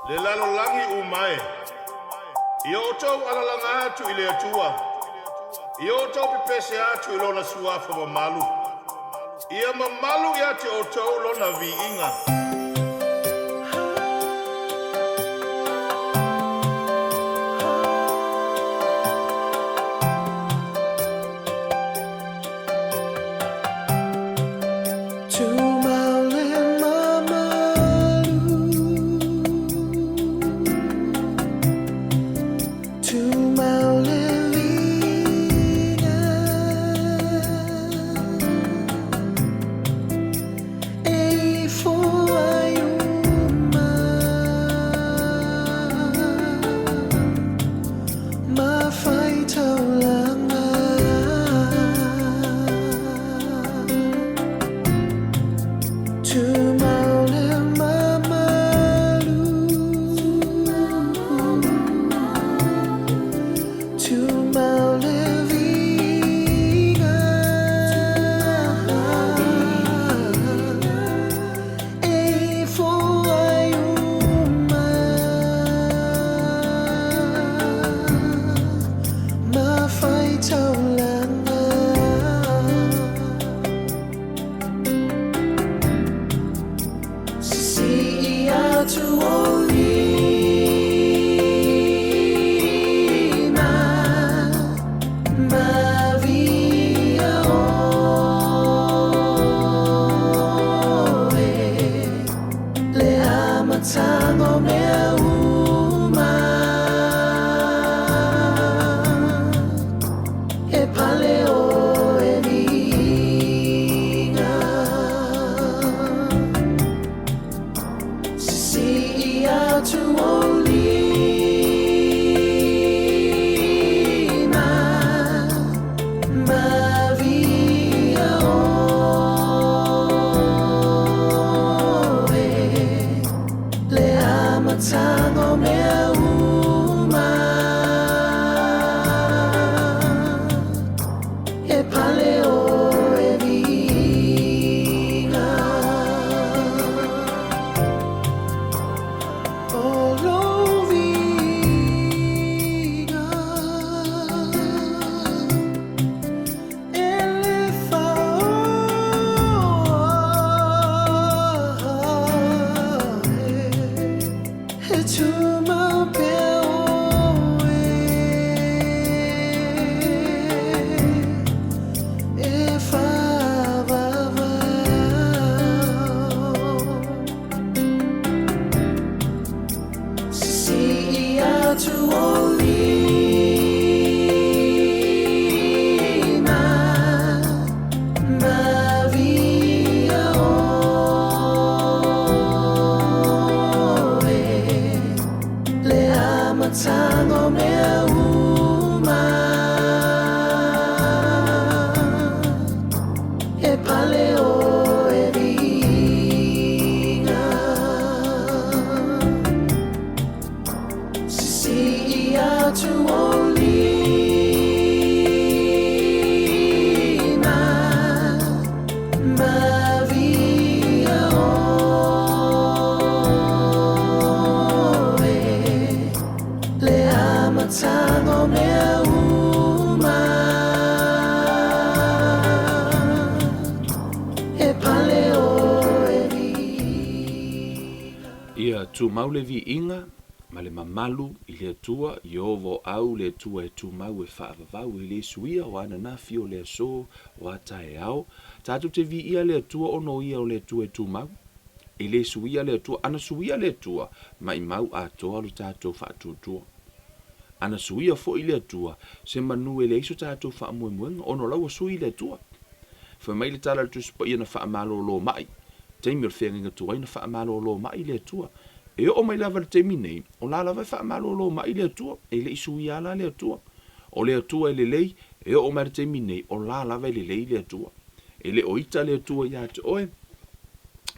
Le lalolagi uma e. Ia outou alalaga atu i le Atua, ia outou pepese atu i Lona Suafa mamalu. Ia mamalu ia te outou Lona viiga. Ia tumau le viiga ma le mamalu i le Atua, Ieova o au le Atua e tumau e faavavau, e le suia o ananafi o le aso o a taeao. Tatou te viia le Atua ona o ia o le Atua e tumau. E le suia le Atua, ana suia le Atua, maimau atoa lo tatou faatuatua. Ana suia foi le Atua, se manu e leai so tatou faamoemoega, ona o la ua sui le Atua. Fai mai le tala a le Tusi Paia na faamalolo mai, taimi o le feagaiga tuai na faamalolo mai le Atua. E oo mai lava i le taimi nei, o la lava e faamalolo mai le Atua, e le i suia la le Atua. O le Atua e lelei, e oo mai i le taimi nei, o la lava e lelei le Atua. E le o ita le Atua ia te oe.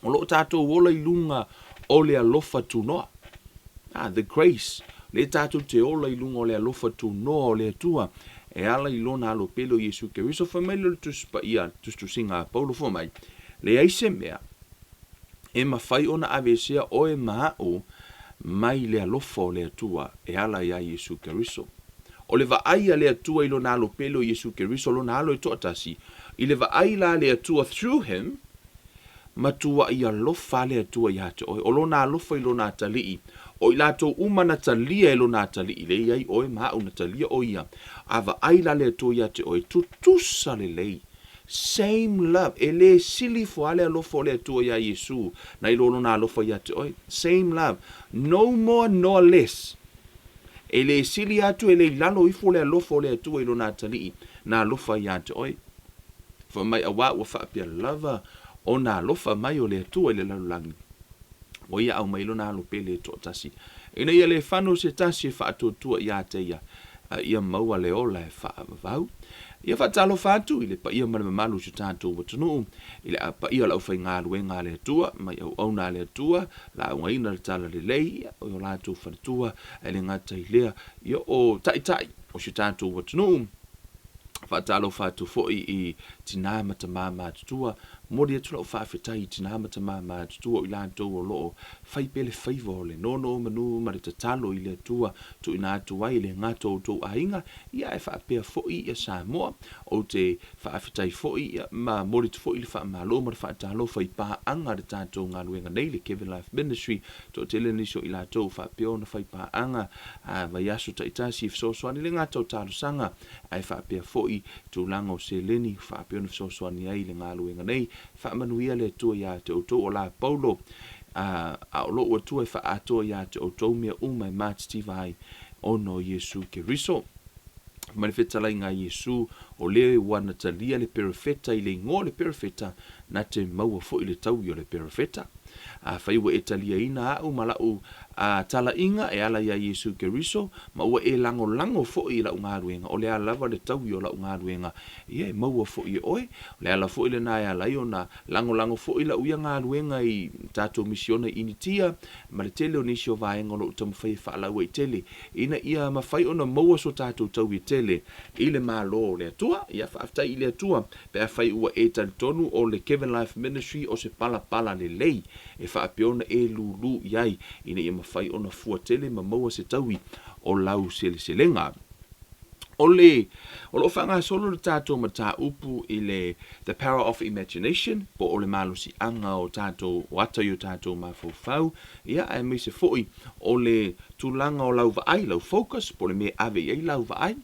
O lo o tatou ola i luga o le alofa tunoa. Ah, the grace. Le tatou te ola i luga o le alofa tunoa o le Atua e ala i lona alo pele o Iesu Keriso. Fai mai le Tusi Paia, tusitusiga a Paulo fai mai, leai se mea e mafai ona aveesea oe ma a'u mai le alofa o le Atua e ala iā Iesu Keriso. O le vaai a le Atua i Lona Alo pele o Iesu Keriso, Lona Alo e toatasi, i le vaai la a le Atua through Him, matuai alofa le Atua iā te oe. O Lona alofa i Lona atalii, o i latou uma na talia e Lona atalii, lea e i ai oe ma au na talia o Ia, a vaai la le Atua iā te oe, tutusa lelei. Same love. E lē sili ifo lava le alofa o le Atua iā Iesu nai lo Lona alofa iā te oe. Same love. No more nor less. E lē sili atu, e le i lalo ifo le alofa o le Atua i Lona atalii na alofa iā te oe. Fai mai, Auā ua faapea lava ona alofa mai o le Atua i le lalolagi, ua Ia aumai Lona Alo pele e toatasi, ina ia le fano se tasi e faatuatua iā te Ia, a ia maua le ola e faavavau. Ia faatalofa atu i le paia ma le mamalu o si o tatou atunuu, i le paia o le aufaigaluega a le Atua, mai auauna a le Atua, laugaina le talalelei, ia, o latou faletua, ae le gata i lea, ia o taitai o si o tatou atunuu. Faatalofa atu foi i tinā ma tamā matutua. Momoli atu lau faafetai i tinā ma tamā matutua o i latou o lo o fai pea le faiva o le nonomanu ma le tatalo i le Atua tuuina atu ai e le gata o outou aiga, ia ae faapea foi ia Samoa. Ou te faafetai foi ia ma momoli atu foi le faamalo ma le faatalofa i paaga a le tatou galuega nei, le Kevin Life Ministry. Toatele nisi o i latou faapea ona fai paaga a vaiaso taitasi e fesoasoani i le gata o talosaga ae faapea foi tulaga o seleni faapea ona fesoasoani ai i le galuega nei. Faamanuia le Atua ia te outou. O la Paulo, a, a o lou Atua e faaatoa ia te outou mea uma e matitiva ai ona o Iesu Keriso. Ma le fetalaiga a Iesu, o lea ua na talia le perofeta i le igoa o le perofeta, na te maua foi le taui o le perofeta. Afai ua e taliaina a'u ma la'u talaiga e ala iā Iesu Keriso, ma ua e lagolago foi i la'u galuega, o le a lava le taui o la'u galuega, ia e maua foi e oe. O le ala foi lena e ala ai ona lagolago foi la'u ia galuega i tatou misiona i Initia, ma le tele o nisi o vaega o lo'u taumafai e faalauaitele, ina ia mafai ona maua so tatou taui e tele i le Malo o le Atua. Ia faafetai i le Atua Pe afai ua e talitonu o le Kevin Life Ministry o se palapala lelei e faapea ona e lūlū i ai ina ia mafai ona fua tele ma maua se taui o lau seleselega. O le, o lo o faagasolo le tatou mataupu i le The Power of Imagination, po o le malosiaga o tatou, o ata i o tatou mafaufau, ia, aemaise foi o le tulaga o lau vaai, lau focus, po o le mea e ave i ai lau vaai.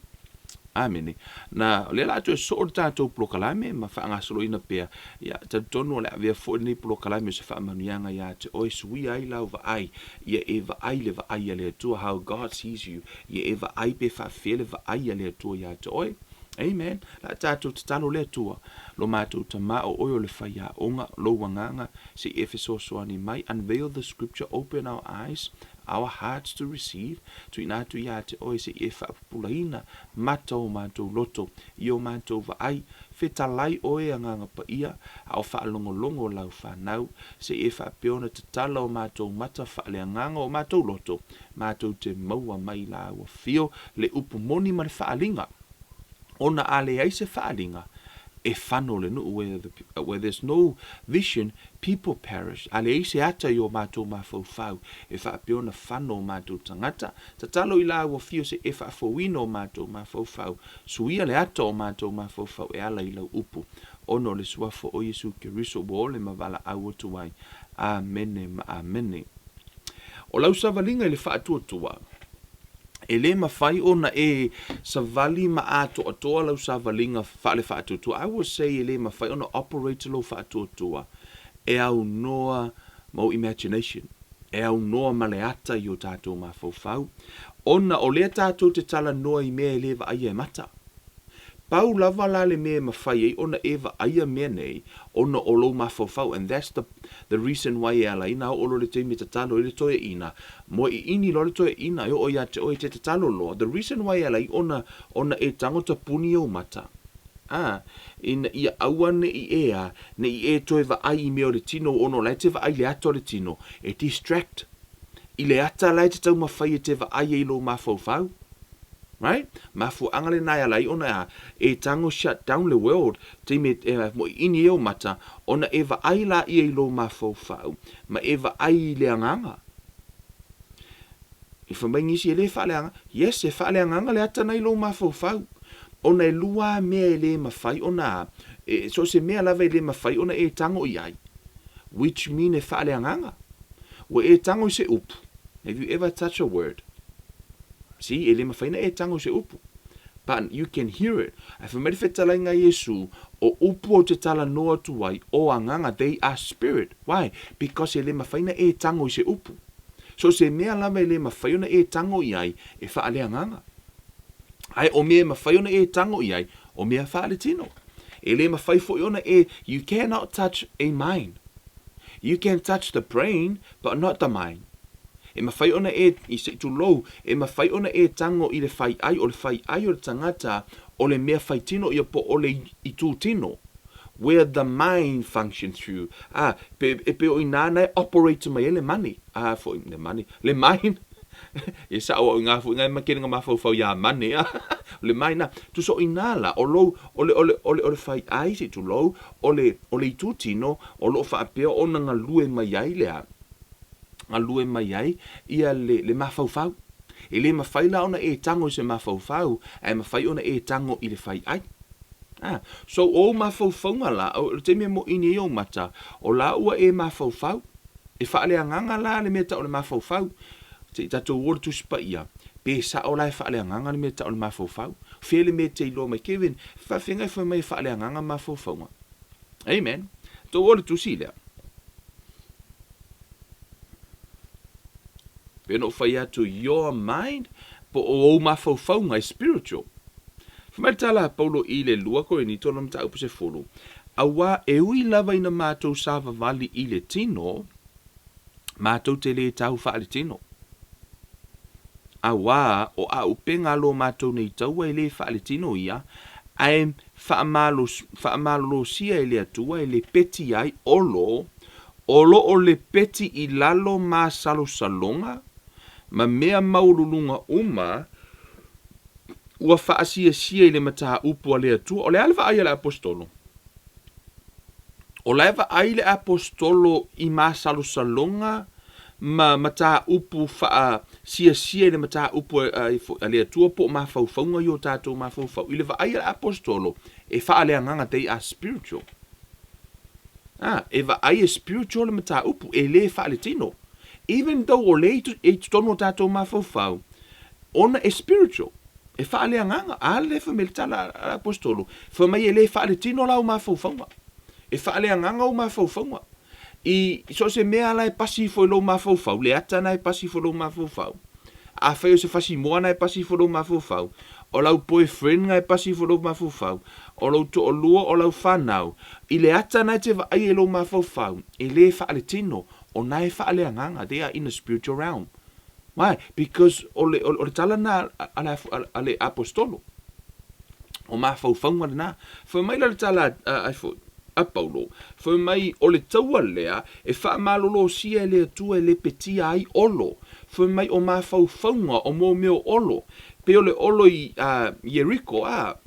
Amene. Na, o lea o le a toe soo le tatou polokalame ma faagasoloina pea. Ia, talitonu o le a avea foi lenei polokalame o se faamanuiaga iā te oe, suia ai lau vaai, ia e vaai le vaai a le Atua, how God sees you, ia e vaai pe faafefea le vaai a le Atua iā te oe. Amen. O le a tatou tatalo le Atua, lo matou Tama o oe o le faiaoga, lou agaga, se i e fesoasoani mai, unveil the scripture, open our eyes, our hearts to receive, tuuina atu iā te oe se i e faapupulaina mata o matou loto i o matou vaai, fetalai oe Agaga Paia, a o faalogologo lau fanau, se i e faapea ona tatala o matou mata faaleagaga o matou loto, matou te maua mai lau afio le upu moni ma le faaaliga. Ona a leai se faaaliga, e fano le nuu, where, the, where there's no vision, people perish. A leai se ata i o matou mafaufau, e faapea ona fano o matou tagata. Tatalo i la ua fio se e faafouina o matou mafaufau, suia le ata o matou mafaufau e ala i lau upu, ona o le Suafa o Iesu Keriso ua ole ma valaau atu ai. Amene ma amene. O lau savaliga i le faatuatua, E le mafai ona e savali ma atoatoa lau savaliga faale-faatuatua. I will say e le mafai ona operate lou faatuatua e aunoa ma ou imagination, e aunoa ma le ata i o tatou mafaufau, ona o lea tatou te talanoa i mea e le vaaia e mata. Pau lava la le mea e mafai ai ona e vaaia mea nei, ona o lou mafaufau, and that's the the reason why e ala ai na oo loa le taimi e tatalo ai le toeaina, moe iini loa le toeaina e oo ia te oe e te tatalo loa, the reason why e ala ai ona ona e tago tapuni ou mata, a, ina ia aua ne i e a, ne i e toe vaai i mea o le tino ona o la e te vaai i le ata o le tino, e distract i le ata la e te taumafai e te vaai ai i lou mafaufau. Right? Mafuaaga lena e ala ai ona a e tago shut down le world taimi e moʻiʻini ai ou mata ona e vaai laia i lou mafaufau ma e vaai i le agaga. I fai mai nisi e le faaleagaga. Yes, e faaleagaga le ata na i lou mafaufau. Ona e lua a mea e le mafai ona, e, so o se mea lava e le mafai ona e tago i ai, which mean e faaleagaga. Ua e tago i se upu. Have you ever touch a word? See, e le mafai ona e tago i se upu. But you can hear it. Ae fai mai le fetalaiga a Iesu, o upu ou te talanoa atu ai, o agaga, they are spirit. Why? Because e le mafai ona e tago i se upu. So o se mea lava e le mafai ona e tago i ai, e faaleagaga. Ae o mea e mafai ona e tago i ai, o mea faaletino. E le mafai foi ona e, you cannot touch a mind. You can touch the brain, but not the mind. E mafai ona e, i se i tulou, e mafai ona e tago i le faiai, o le faiai o le tagata, o le mea faitino ia po o le itutino. Where the mind functions through, a, pe, e pei o i nā na e operate mai ai le money, a, foi, le money, le mind, e sao au i ngā foi ngai makele nga mafaufau iā money, a, le mind na, tusa o i nā la, o lou, o le, o le, o le, o le faiai, se i tulou, o le, o le itutino, o lo o faapea ona galue mai ai le a, galue mai ai ia le, le mafaufau. E le mafai la ona e tago i se mafaufau, ae mafai ona e tago i le faiai. A, so o ou mafaufauga la, o le taimi e moʻini ai ou mata, o la ua e mafaufau. E faaleagaga la le mea tau o le mafaufau. Se i tatou o le Tusi Paia, pe sao la e faaleagaga le mea tau o le mafaufau. Fea le mea e te iloa mai, Kevin, e faafeagai fai mai e faaleagaga mafaufauga. Amen. Tou o le Tusi lea. Pei ona ou fai atu, your mind, po o ou mafaufauga e spiritual. Fai mai le tala a Paulo i le 2 Korinito lona mataupu 10, Auā e ui lava ina matou savavali i le tino, matou te lē tau faaletino. Auā o āupega a lo matou nei taua e lē faaletino ia, ae faamalolosia e le Atua e lepeti ai olo O lo o lepeti i lalo masalosaloga ma mea maualuluga uma ua faasiasia i le mataupu a le Atua. O le a le vaai a le Aposetolo? O la e vaai le Aposetolo i masalosaloga ma mataupu faasiasia i le mataupu a le Atua po o mafaufauga i o tatou mafaufau. I le vaai a le Aposetolo, e faaleagaga, they are spiritual. A, e vaai e spiritual le mataupu, e le faaletino. Even though o lea e i totonu o tatou mafaufau, ona e spiritual, e faaleagaga. A lea fai mai le tala a le Aposetolo, fai mai e le faaletino la ou mafaufauga. E faaleagaga ou mafaufauga. I so o se mea la e pasi ifo i lou mafaufau, le ata na e pasi ifo i lou mafaufau, Afai o se fasimoa na e pasi ifo lou mafaufau, o lau boyfriend na e pasi ifo lou mafaufau, o lou toalua, o lau fanau, i le ata na e te vaai ai lou mafaufau, e le faaletino, o na e faaleagaga, they are in the spiritual realm. Why? Because o le, o le tala na a le, a le apostolo. O mafaufauga lena. Fai mai la le tala a, a, a Paulo, fai mai o le taua lea e faamalolosia e le Atua e lepetia ai olo, fai mai o mafaufauga o mō mea o olo, pei o le olo i Ieriko, a,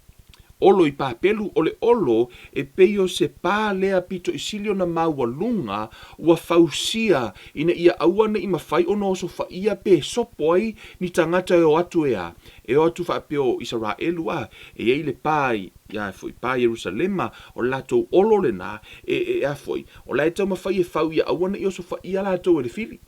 olo i Papelu, o le olo e pei o se pā lea pito i sili ona maualuga ua fausia ina ia aua ne i mafai ona osofaia pe sopo ai ni tagata e o atu e a, e o atu faapea o Isaraelu, a, e i ai le pā i Ia foi pa Ierusalema, o le latou olo lena, e, e, a foi, o la e taumafai e fau ia aua ne i osofaia latou e le fili.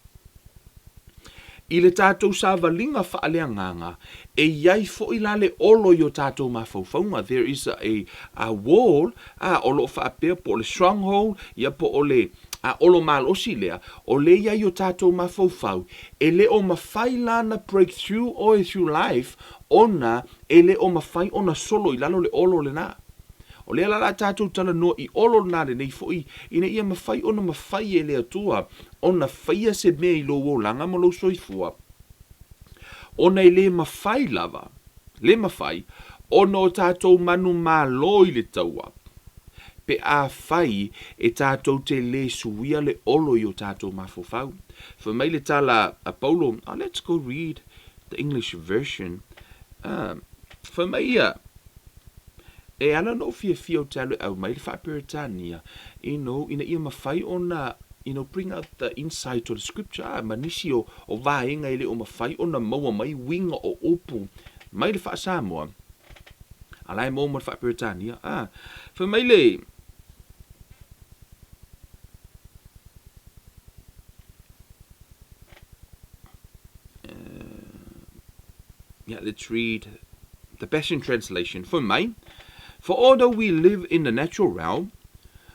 I le tatou savaliga faaleagaga, e i ai foi la le olo i o tatou mafaufauga, there is a, a wall, a, o lo o faapea po o le stronghold, ia po o le a, olo malosi lea, o lea i ai o tatou mafaufau, e le o mafai la na break through oe through life, ona E le o mafai ona solo i lalo le olo lena. O lea la la tatou talanoa i olo lena lenei foi, ina ia mafai ona mafai e le Atua ona faia se mea i lou olaga ma lou soifua, ona e le mafai lava, le mafai, ona o tatou manumalo i le taua, pe afai e tatou te le suia le olo i o tatou mafaufau. Fai mai le tala a Paulo, oh, let's go read the English version. Ā, fai mai ia, E ala ona ou fiafia ou te alu e ʻau mai le Faa-Peretania, you know, ina ia mafai ona, you know, bring out the insight of the scripture, ah, ma nisi o, o vaega e le o mafai ona maua mai uiga o upu mai le faa-Samoa, a la e maua ma le faa-Peretania. Ah, fai mai le, Yeah, let's read the Passion Translation. For mai, for although we live in the natural realm,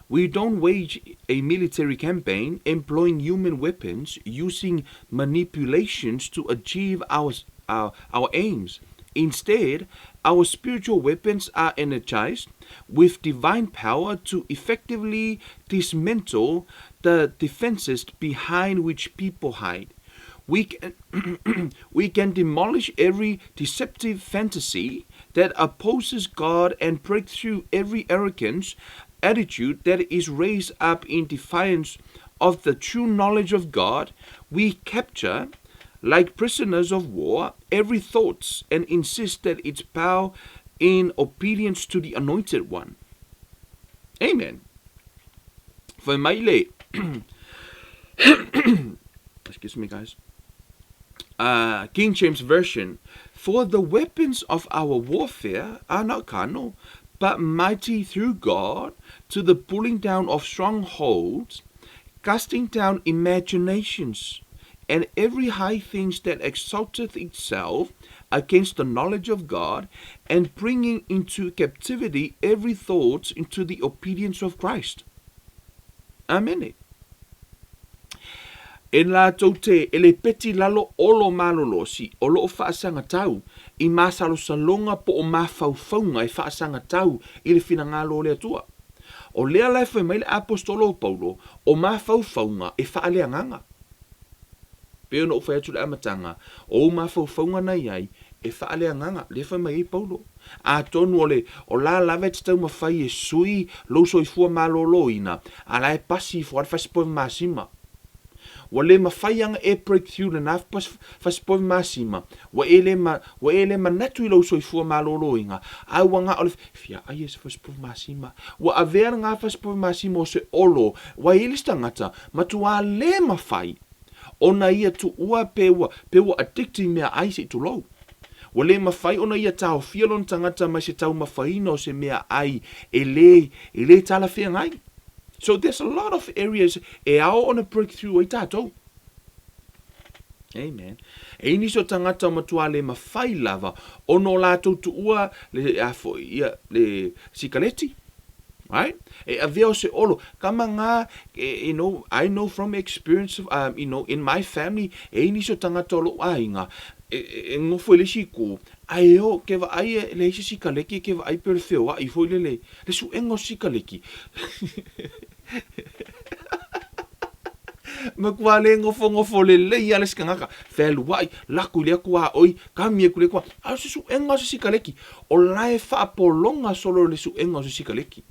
we don't wage a military campaign employing human weapons using manipulations to achieve our, our, our aims. Instead, our spiritual weapons are energized with divine power to effectively dismantle the defenses behind which people hide. We can, we can demolish every deceptive fantasy that opposes God and break through every arrogant attitude that is raised up in defiance of the true knowledge of God. We capture, like prisoners of war, every thought and insist that its power in obedience to the Anointed One. Amen. Fai mai le Excuse me, guys. Uh, King James Version. For the weapons of our warfare are not carnal, but mighty through God to the pulling down of strongholds, casting down imaginations, and every high thing that exalteth itself against the knowledge of God, and bringing into captivity every thought into the obedience of Christ. Amene. E latou te e le peti lalo olo malolosi o loo faasagatau i masalosaloga po o mafaufauga e faasagatau i le finagalo o le Atua. O lea la e fai mai le Aposetolo o Paulo, o mafaufauga e faaleagaga. Pei ona ou fai atu i le amataga, o ou mafaufauga na i ai e faaleagaga, lea e fai mai ai Paulo. Atonu o le o la lava e te taumafai e sui lou soifua maloloina, a la e pasi ifo lava le fasipovi masima. Ua le mafai aga e break through lena fasipovi masima, ua e le ua e le manatu i lou soifua maloloina, a ua na o le fia ai e se fasipovi masima. Ua avea lena fasipovi masima o se olo, ua i ai le isi tagata, matuā le mafai ona ia tuua pe ua pe ua addict i meaai se i tulou. Ua le mafai ona ia taofia lona tagata mai se taumafaina o se meaai e le e le talafeagai. So there's a lot of areas e ao ona break through ai tatou. Amen. E i nisi o tagata matuā le mafai lava ona o latou tuua le a foi ia le sikaleti. Right? E avea o se olo. Kama ngā, e, you know, I know from experience, of, um, you know, in my family, e i nisi o tagata o lou aiga, e, e, e ngofo i le isi itu, ae o, ke vaai e leai se sikaleki, ke vaai pei o le feoai foi lele, le suega o se sikaleki. Matua le nofonofo lelei lava le isi tagata, fealuai, lako i lea tuaoi, kami atu i lea tuaoi, a o se suega o se sikaleki. O la e faapologa solo le suega o se sikaleki.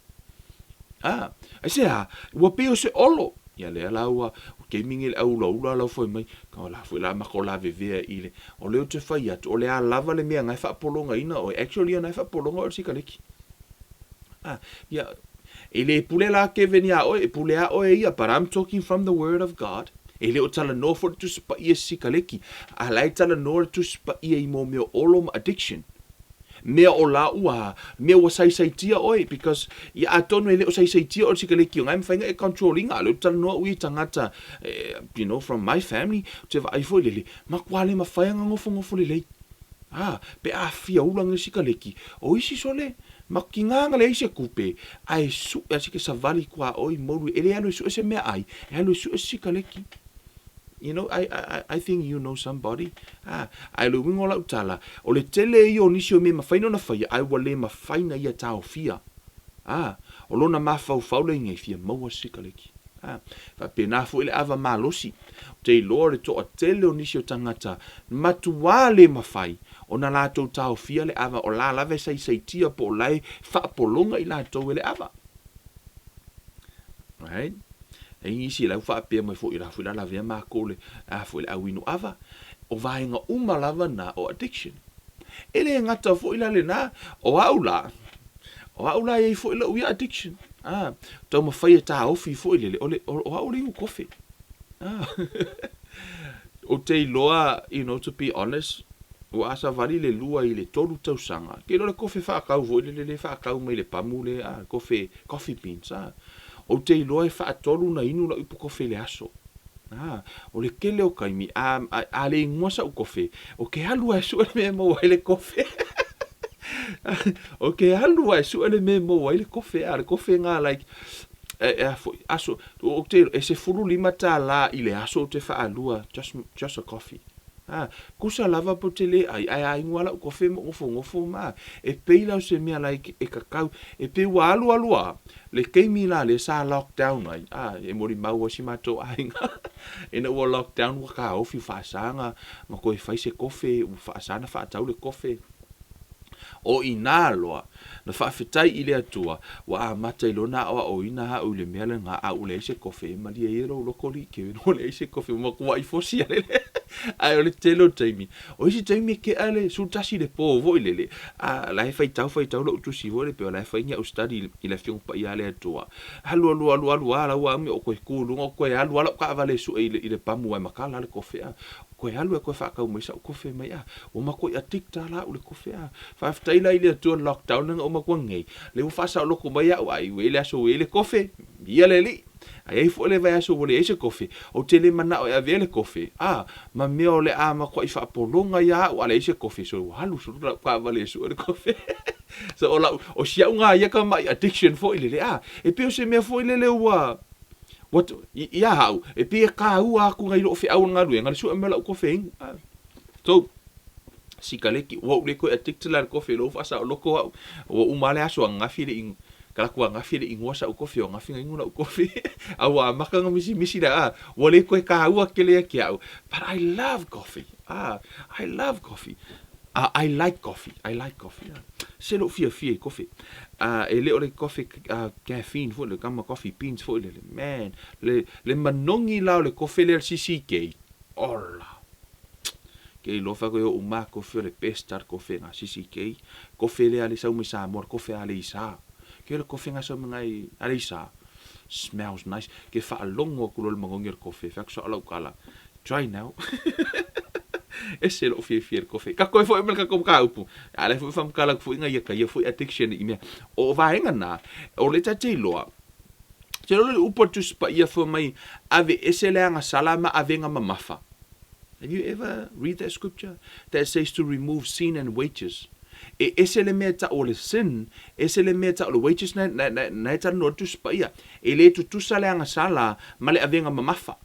A, aisea, ua pei o se olo. Ia lea la ua taimi nei le au ulaula lau fai mai, ka la foi la maka o lavevea i le, o lea ou te fai atu, o le a lava le mea na e faapologaina oe, actually na e faapologa oe le sikaleki. A, ia, e le pule la Kevin iā oe, e pule a oe ia, but I'm talking from the word of God. E le o talanoa foi le Tusi Paia i sikaleki, a la e talanoa le Tusi Paia i mō mea olo ma addiction. Mea o la ua, mea ua saisaitia oe, because ia atonu e le o saisaitia oe le sikaleki o ngai mawhai nga e control inga, a le o talanoa ui i tagata, you know, from my family, te vaai foi lele, matua le mawhai anga ngofongofo lelei. A, pe a fia ula ngai sikaleki, o isi sole, Makina ana leai se kupe, ae suʻe a sike savali kuaʻoi moulu e le alu e suʻe se meaʻai, e alu e suʻe se sikaleki. You know, I, I, I think you know somebody. Ah, ae le uiga o lau tala, o le tele ia o nisi o mea e mafai ona faia, ae ua le mafai na ia taofia. Ah, o lona mafaufau lea i fia maua se sikaleki. Ah, faapena foi le ava malosi. Ou te iloa o le toatele o nisi o tagata, matuā le mafai ona latou taofia le ava, o la lava e saisaitia po o la e faapologa i latou e le ava. Right? E i nisi lau faapea mai foi, la foi la lavea mākou le, a foi le au inu ava. O vaega uma lava na o addiction. E le gata foi la lena, o au la, o au la e i ai foi lou ia addiction. A, taumafai e taofi foi lele, o le, o, o au le inu kofe. A, ou te iloa, you know, to be honest, ua asavali le 2 i le 3 tausaga. Ke iloa le kofe faakau foi lele le faakau mai le pamu le, a, kofe, coffee beans, a. Ou te iloa e faatolu na inu lau ipu kofe i le aso. A, o le tele o taimi, a, a, a le inua sa'u kofe, o ke alu a e su'e le mea e maua ai le kofe. O ke alu a e su'e le mea e maua ai le kofe, a, le kofe na like, e, e a foi, aso, ou te, e $15 i le aso ou te faalua, just, just a coffee. A, kusa lava pe ou te le ai, ae a inu a la'u kofe ma ou nofonofo ma, e pei la o se mea like e kakau, e pei ua alualu a, le taimi la lea sa lockdown ai, a, e molimau ai si matou aiga, ina ua lockdown ua taofi ua faasa na, na toe fai se kofe, ua faasa na faatau le kofe. O i ina loa, na faafetai i le Atua, ua amata i lona aoaoina a'u i le mea lena, a ua leai se kofe, e malie ia lou loko alii Kevin, ua leai se kofe, ua matuai fosi a lele. Ae o le tele o taimi, o isi taimi e kea le 11 i le po foi lele, a la e faitau faitau lou tusi foi lele, pe o la e fai ni au study i le Afioga Paia a le Atua. Alu alu alu alu a la ua umi o koe ku luga o koe alu a lau kaavale e sue i le pamu ae makala le kofe a. Koe alu e koe faatau mai sa'u kofe mai a. Ua matuai addict a la a'u i le kofe a. Faafetai la i le Atua le lockdown lea na uma atu nei, lea ua faasaoloko mai a'u ai ua i ai le aso ua i ai le kofe, ia le alii. A i ai foi le vaiaso ua leai se kofe, ou te le mana'o e avea le kofe, a, ma mea o le a matuai faapologa ia a'u a leai se kofe, so ua alu solo la'u taavale e sue le kofe. So o la'u, o si a'u ga ia tama'i addiction foi lele, a, e pei o se mea foi lele ua, What? Iā au, e pei e kāua aku nai loo feau o le galuega, le sue mai o la'u kofe inu. A. So, sikaleki, ua ou le toe addicted la i le kofe, lou faasaoloko au, ua uma lava le aso ananafi e le i, talaatu ananafi e le i inua sa'u kofe, o ananafi na inu la'u kofe. A ua amata ona misimisi la, a, ua le toe kāua tele ia te au. But I love coffee. A, I love coffee. I like coffee, I like coffee. Se lou fiafia i kofe. E le o le kofe caffeine foi le kama coffee beans foi lele. Man, le, le manogi la o le kofe lea le CCK. Ola. Ke iloa fai koe o uma kofe o le best a le kofe nga CCK. Kofe lea le sau mai Samoa, le kofe a Aleisa. Ke le kofe nga sau mai ngai Aleisa. Smells nice. Ke faalogo atu loa le manogi o le kofe. Fai atu sao lau tala. Try now. Ese lou fiafia i le kofe. Ka koe foi ma le tatou mataupu. A lea foi ua faamatala atu foi nai ia ia foi addiction i mea. O vaega na, o le ta te iloa, te iloa le upu a le Tusi Paia fai mai, aveese le agasala ma avega mamafa. Have you ever read that scripture? That says to remove sin and wages. E ese le mea e tau o le sin, ese le mea e tau o le wages na, na, na, na e talanoa le Tusi Paia. E le tutusa le agasala ma le avega mamafa.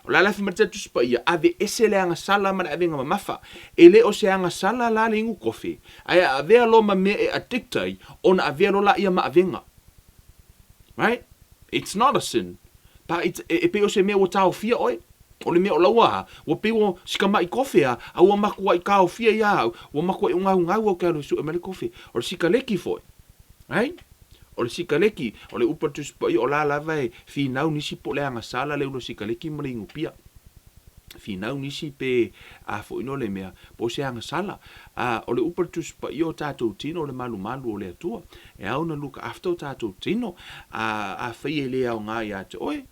O le a la fai mai le Tusi Paia, Aveese le agasala ma le avega mamafa. E le o se agasala la le inu kofe, ae a avea loa ma mea e addict ai, ona avea loa laia ma avega. Right? It's not a sin, but it's, e, e pei o se mea ua taofia oe. O le mea o laua a, ua pei ua si kamaʻi kofe a, a ua matuaʻi taofia iā au, ua matuaʻi ogaugau au ke alu e suʻe mai le kofe. O le sikaleki foi. Right? O le sikaleki, o le upu a le Tusi Paia, o la lava e finau nisi po o le agasala le ulu o sikaleki ma le inupia. Finau nisi pe a foi no le mea, po o se agasala. A, o le upu a le Tusi Paia, o tatou tino o le malumalu o le Atua. E ao ona look after o tatou tino. A, afai e le aoga ia te oe,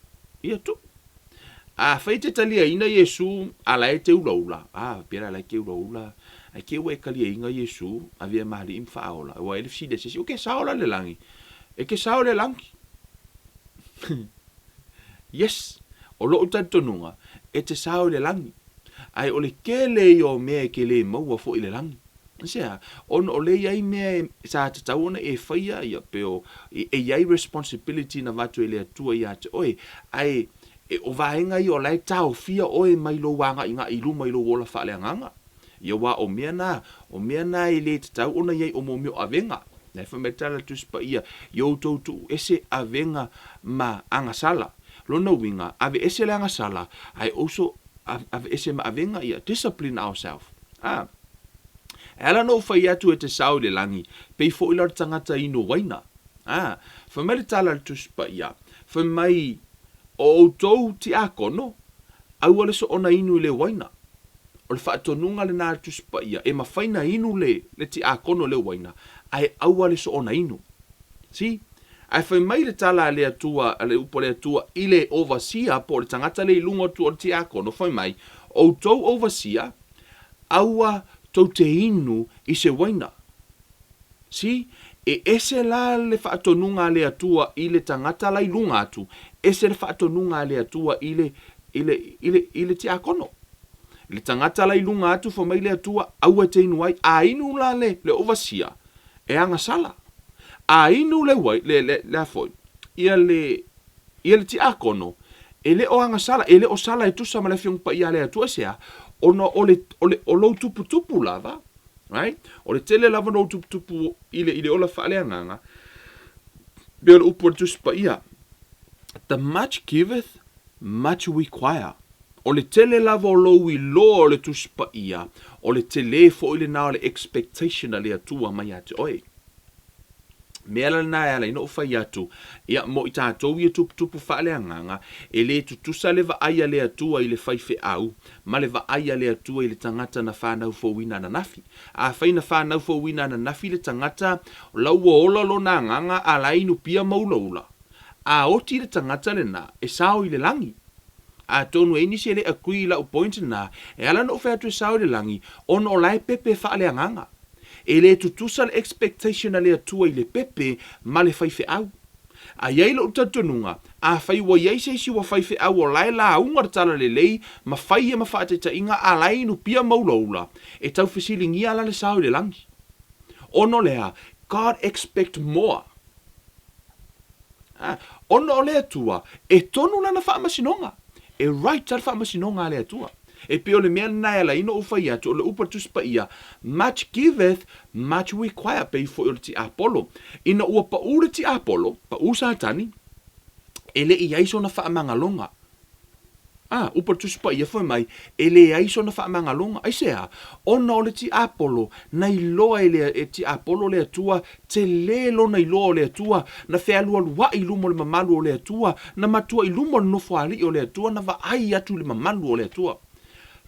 ia tuu. Afai e te taliaina Iesu, a la e te ulaula, a, pea la la e te ulaula, ae te ua e taliaina Iesu, avea ma alii ma faaola, aua e le fesili a se isi, o ke sao la le lagi? E ke sao le lagi. Yes, o lo'u talitonuga, e te sao i le lagi. Ae o le kele ia o mea e ke le maua foi i le lagi. Aisea? Ona o lea e i ai mea e, sa tatau ona e faia, ia, pe o, e, e i ai responsibility na avatu e le Atua ia te oe, ae, e, o vaega ia o la e taofia oe mai lou agaʻigaʻi i luma i lou ola faaleagaga. Ia aua o mea na, o mea na e le tatau ona i ai o mea o avega. Na e fai mai le tala a le Tusi Paia, I outou tuu ese avega ma agasala. Lona uiga, ave ese le agasala, ae also ave ese ma avega ia, discipline ourself. A. E ala ona ou fai atu e te sao i le lagi, pei foi la o le tagata inu waina. A, fai mai le tala a le Tusi Paia, fai mai, O outou tiakono, aua le soona inu i le waina. O le faatonuga lena a le Tusi Paia, e mafai na inu le, le tiakono i le waina, ae aua le soona inu. See? Ae fai mai le tala a le Atua, a le upu a le Atua i le overseer po o le tagata lea i luga atu o le tiakono, fai mai, Outou overseer, aua tou te inu i se uaina. See, e ese la le faatonuga a le Atua i le tagata la i luga atu, ese le faatonuga a le Atua i le, i le, i le, i le tiakono. I le tagata la i luga atu fai mai le Atua, aua e te inu ai. A inu la le, le overseer, e agasala. A inu le uai, le, le, le a foi, ia le, ia le tiakono, e le o agasala, e le o sala e tusa ma le Afioga Paia a le Atua, aisea? Ona o le, o le, o lou tuputupu lava, right? O le tele lava ona ou tuputupu i le, i le ola faaleagaga, pei o le upu a le Tusi Paia, The much giveth, much require. O le tele lava o lou iloa o le Tusi Paia, o le tele foi lena o le expectation a le Atua mai ia te oe. Mea la lena e ala ai ona ou fai atu, ia, mo i tatou ia tuputupu faaleagaga, e le tutusa le vaai a le Atua i le faifeau ma le vaai a le Atua i le tagata na fanau fouina ananafi. Afai na fanau fouina ananafi le tagata, o la ua ola lona agaga a la e inu pia ma ulaula. A oti le tagata lena, e sao i le lagi. Atonu e i ai nisi e le agree i lau point lena, e ala ona ou fai atu e sao i le lagi, ona o la e pepe faaleagaga. E le tutusa le expectation a le Atua i le pepe ma le faifeau. A i ai lou talitonuga, afai ua i ai se isi ua faifeau o la e lauga le talalelei ma fai ia ma faataitaiga a la e inu pia ma ulaula, e tau fesiligia la le sao i le lagi. Ona o le a? God expect more. Ā, ona o le Atua, e tonu lana faamasinoga. E right le faamasinoga a le Atua. E pei o le mea lena e ala ai ona ou fai atu, o le upu a le Tusi Paia, Much giveth, much require, pei foi o le tiapolo. Ina ua pau le tiapolo, pau Satani, e le i i ai sona faamagaloga. A, upu a le Tusi Paia fai mai, e leai sona faamagaloga. Aisea? Ona o le tiapolo, na iloa e le e tiapolo le Atua, tele lona iloa o le Atua, na fealualuai i luma o le mamalu o le Atua, na matua i luma o le nofoalii o le Atua, na vaai atu i le mamalu o le Atua.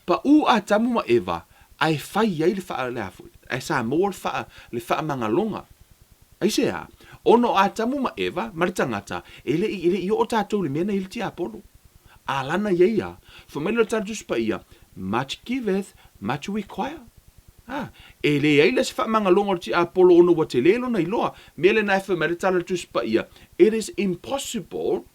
Pau Atamu ma Eva, ae fai ai le faa, le a foi, ae sa maua le faa, le faamagaloga. Aisea? Ona o Atamu ma Eva ma le tagata, e le i, e le i oo tatou i le mea na i ai le tiapolo. A lana ia ia, fai mai le Tala Tusi Paia, Much giveth, much require. A, e leai la se faamagaloga o le tiapolo ona ua tele lona iloa. Mea lena e fai mai le Tala Tusi Paia, It is impossible,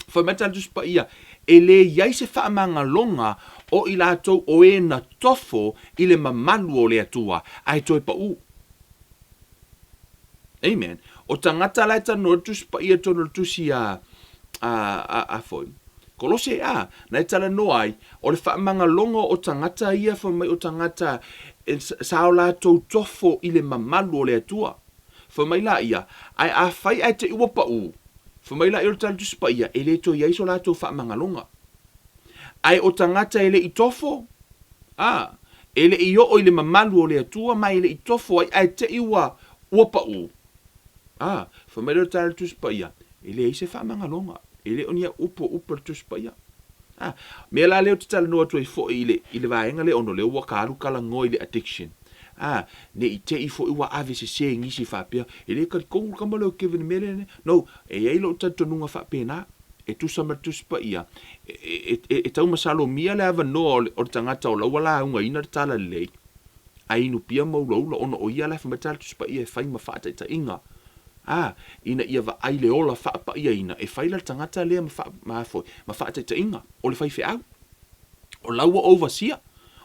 fai mai le Tala Tusi Paia, e leai se faamagaloga o i latou o e na tofo i le mamalu o le Atua, ae toe pau. Amen. O tagata la e talanoa i le Tusi Paia totonu o le Tusi a, a, a, a foi, Kolose, a, na e talanoa ai, o le faamagaloga o tagata ia fai mai o tagata e, sa o latou tofo i le mamalu o le Atua. Fai mai la ia, ae afai ae te i ua pau, fai mai la ia o le Tala Tusi Paia, e le toe i ai so latou faamagaloga. Ae o tagata e le i tofo, A, e le i oo i le mamalu o le Atua ma e le i tofo ai ae te i ua, ua paʻu. A, fai mai lea o le tala a le Tusi Paia, e leai se faamagaloga, e le o ni au upu o upu a le Tusi Paia. A, mea la lea ou te talanoa atu ai foi i le, i le vaega lea ona o lea ua ka alu kalanoa i le addiction. A, ne i te i foi ua ave sese i nisi faapea, e le talitonu le tama lea o Kevin i le mea lea. No, e i ai lou talitonuga faapena. E tusa ma le Tusi Paia, e, e, e taumasalomia le avanoa o le, o le tagata o la ua laugaina le talalelei, ae inupia ma ulaula, ona o ia la e fai mai le tala Tusi Paia e fai ma faataitaiga. A, ina ia vaai le ola faapaiaina, e fai la le tagata lea ma, faa, ma, foi, ma faataitaiga, o le faifeau. O la ua overseer,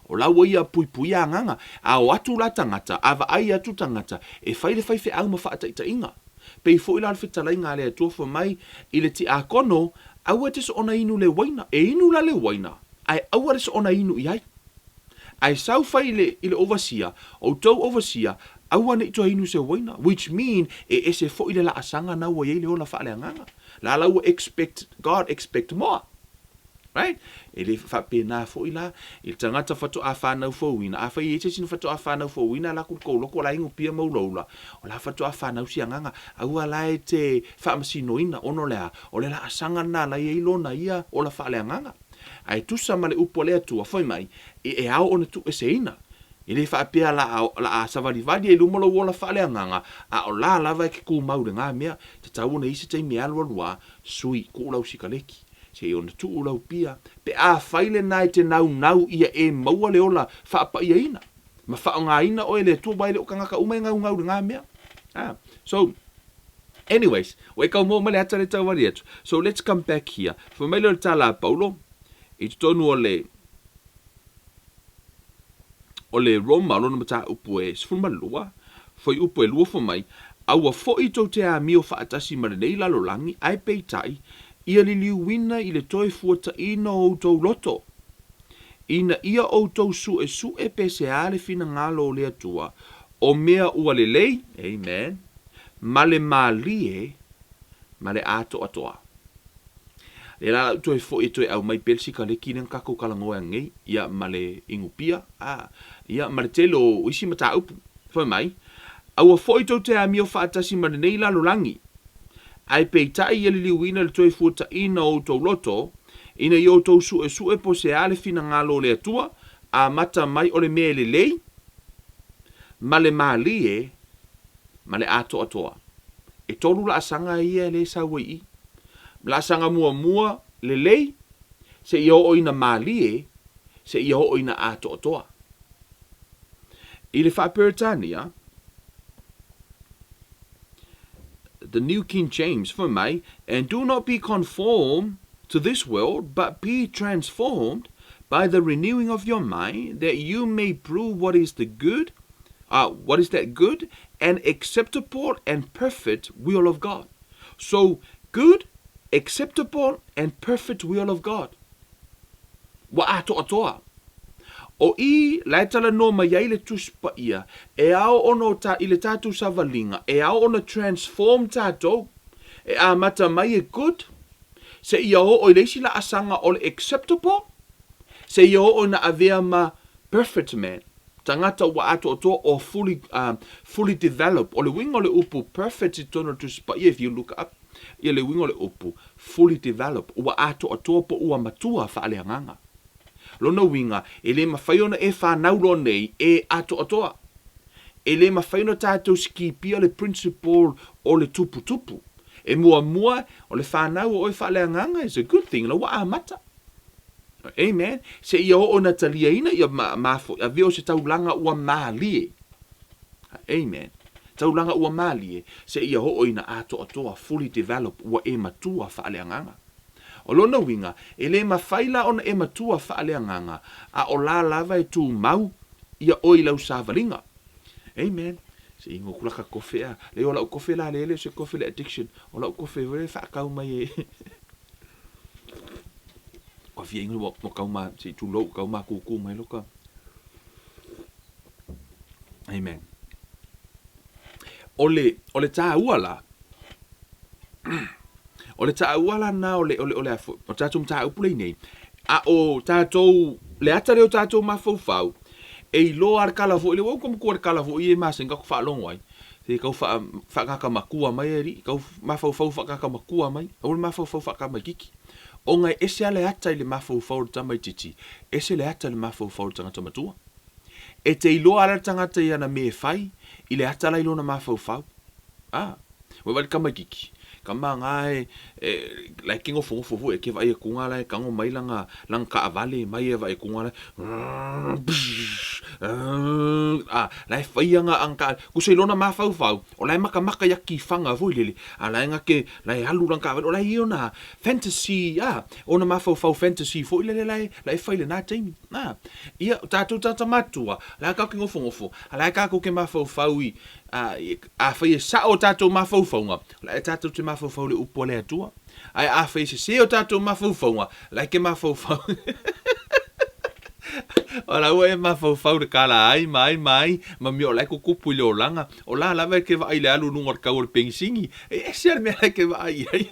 o la ua ia puipuia agaga. A o atu la tagata, a vaai atu tagata, e fai le faifeau ma faataitaiga. Pei foi la o le fetalaiga a le Atua fai mai i le tiakono, aua e te soona inu le uaina. E inu la le uaina, ae aua le soona inu i ai. Ae sau fai i le, i le overseer, outou overseer, aua ne i toe inu se uaina, which mean e ese foi le laasaga na ua i ai le ola faaleagaga. La la ua expect, God expect more. Right? E le faapena foi la i le tagata faatoa fanau fouina. Afai e i ai se isi na faatoa fanau fouina, ala atu i le tou loto o la e inupia ma ulaula, o la faatoa fanau si agaga. Aua la e te faamasinoina, ona o le a? O le laasaga lena la e i ai lona ia ola faaleagaga. Ae tusa ma le upu a le Atua, fai mai, e ao ona tuueseina. E le faapea la a, la a savalivali ai i luma lou ola faaleagaga, a o la lava e te tumau i lena mea. Tatau ona i ai se taimi e alualu a, sui, tuu lau sikaleki, se i ona tuu lau pia, pe afai lena e te naunau ia e maua le ola faapaiaina, ma faaaogaina oe e le Atua, aua e le o tagata uma e naunau i lena mea. A, so, anyways, ua e tau maua mai le ata lea e tau ali atu. So, let's come back here. Fai mai lea o le tala a Paulo, i totonu o le, O le Roma lona mataupu e 12, fuaiupu e 2 fai mai, A ua foi tou te amio faatasi ma lenei lalolagi, ae peitai, ia liliuina i le toe fuataina o outou loto, ina ia outou suesue pe se a le finagalo o le Atua, o mea ua lelei, amen, ma le malie ma le atoatoa. Lea la lau toe foi e toe aumai pea le sikaleki lea na tatou talanoa nei, ia ma le inupia, a, ia ma le tele o isi mataupu. Fai mai, A ua foi tou te amio faatasi ma lenei lalolagi, ae peitai ia liliuina le toe fuataina o outou loto, ina ia outou suesue po o se a le finagalo o le Atua, amata mai o le mea e lelei, ma le malie, ma le atoatoa. E tolu laasaga ia lea e sau ai i i. Laasaga muamua, lelei, seia oo ina malie, seia oo ina atoatoa. I le Faa-Peretania, The New King James, fai mai, And do not be conformed to this world, but be transformed by the renewing of your mind, that you may prove what is the good, uh, what is that good and acceptable and perfect will of God. So, good, acceptable and perfect will of God. Ua atoatoa. O i, la e talanoa mai ai le Tusi Paia, e ao ona o ta, i le tatou savaliga, e ao ona transform tatou, e amata mai e good, seia oo i le isi laasaga o le acceptable, seia oo ina avea ma perfect man, tagata ua atoatoa or fully, uh, fully developed. O le uiga o le upu perfect i totonu o le Tusi Paia, if you look up ia le uiga o le upu fully developed, ua atoatoa po ua matua faaleagaga. Lona uiga, e le mafai ona e fanau loa nei e atoatoa. E le mafai ona tatou sikipia le principle o le tuputupu. E muamua, o le fanau o oe faaleagaga is a good thing, la ua amata. Amen. Seia oo ina taliaina ia mafo'i, avea o se taulaga ua malie. Amen. Taulaga ua malie, seia oo ina atoatoa, fully develop, ua e matua faaleagaga. O lona uiga, e le mafai la ona e matua faaleagaga, a o la lava e tumau ia oe i lau savaliga. Amen. Se i inu atu la ka kofe a. Leai o lau kofe la lea e le o se kofe le addiction. O lau kofe foi lea e faatau mai e Ua fia inu ua tau ma, se i tulou, tau makūkū mai loka. Amen. O le, o le tāua la, o le tāua la nā o le, o le, o le, o tātou mataupu lei nei, a o tātou, le ata lea o tātou mafaufau, e iloa a le kala foi le, ua uka matua le kala foi e masani ka ku faalogo ai, se kau wha, whaakaka makua mai e ri, kau mafaufau whaakaka makua mai, aua le mafaufau whaakamaikiki. Ona e ese a le ata i le mafaufau o le tamaitiiti, ese le ata i le mafaufau o le tagata matua. E te iloa ala le tagata i ana mea e fai, i le ata la i lona mafaufau. A, ua vaai le tamaitiiti, kama nga e, e, la e ke nofonofo foi, e ke vaai atu nga la e tago mai lana, lana taavale mai e vaai atu nga la, a, la e fai ana, ana taavale, tusa i lona mafaufau, o la e matamata i atifaga foi lele, a la e na te, la e alu lana taavale, o la e i ai ona fantasy, a, ona mafaufau fantasy foi lele la e, la e fai i lena taimi. A, ia, o tatou tagata matutua, la e tatou te nofonofo, a la e tatou te mafaufau i, a, afai e sao o tatou mafaufauga, la e tatou te mafaufau i le upu a le Atua. Ae afai e sese o tatou mafaufauga, la e ke mafaufau. O la ua e mafaufau i le kala ai ma ai ma ai, ma mea o la e tutupu i le olaga. O la lava e ke vaai i le alu i luga o le kau o le penisini. E ese lava le mea la e ke vaai i ai.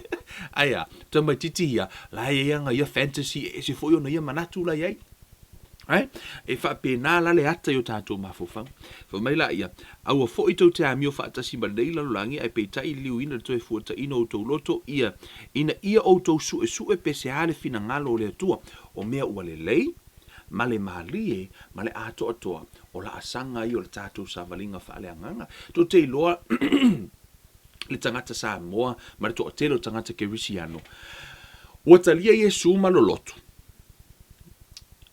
Ae a, tamaitiiti ia, la e i ai ana ia fantasy, e ese foi ona ia manatu la i ai. Right? E faapena la le ata i o tatou mafaufau. Fai mai laia, Aua foi tou te amio faatasi ma lenei lalolagi, ae peitai liliuina le toe fuataina o outou loto ia, ina ia outou suesue pe se a le finagalo o le Atua, o mea ua lelei, ma le malie ma le atoatoa o laasaga ia o le tatou savaliga faaleagaga. Tou te iloa le tagata Samoa ma le toatele o tagata Kerisiano, ua talia Iesu ma lolotu.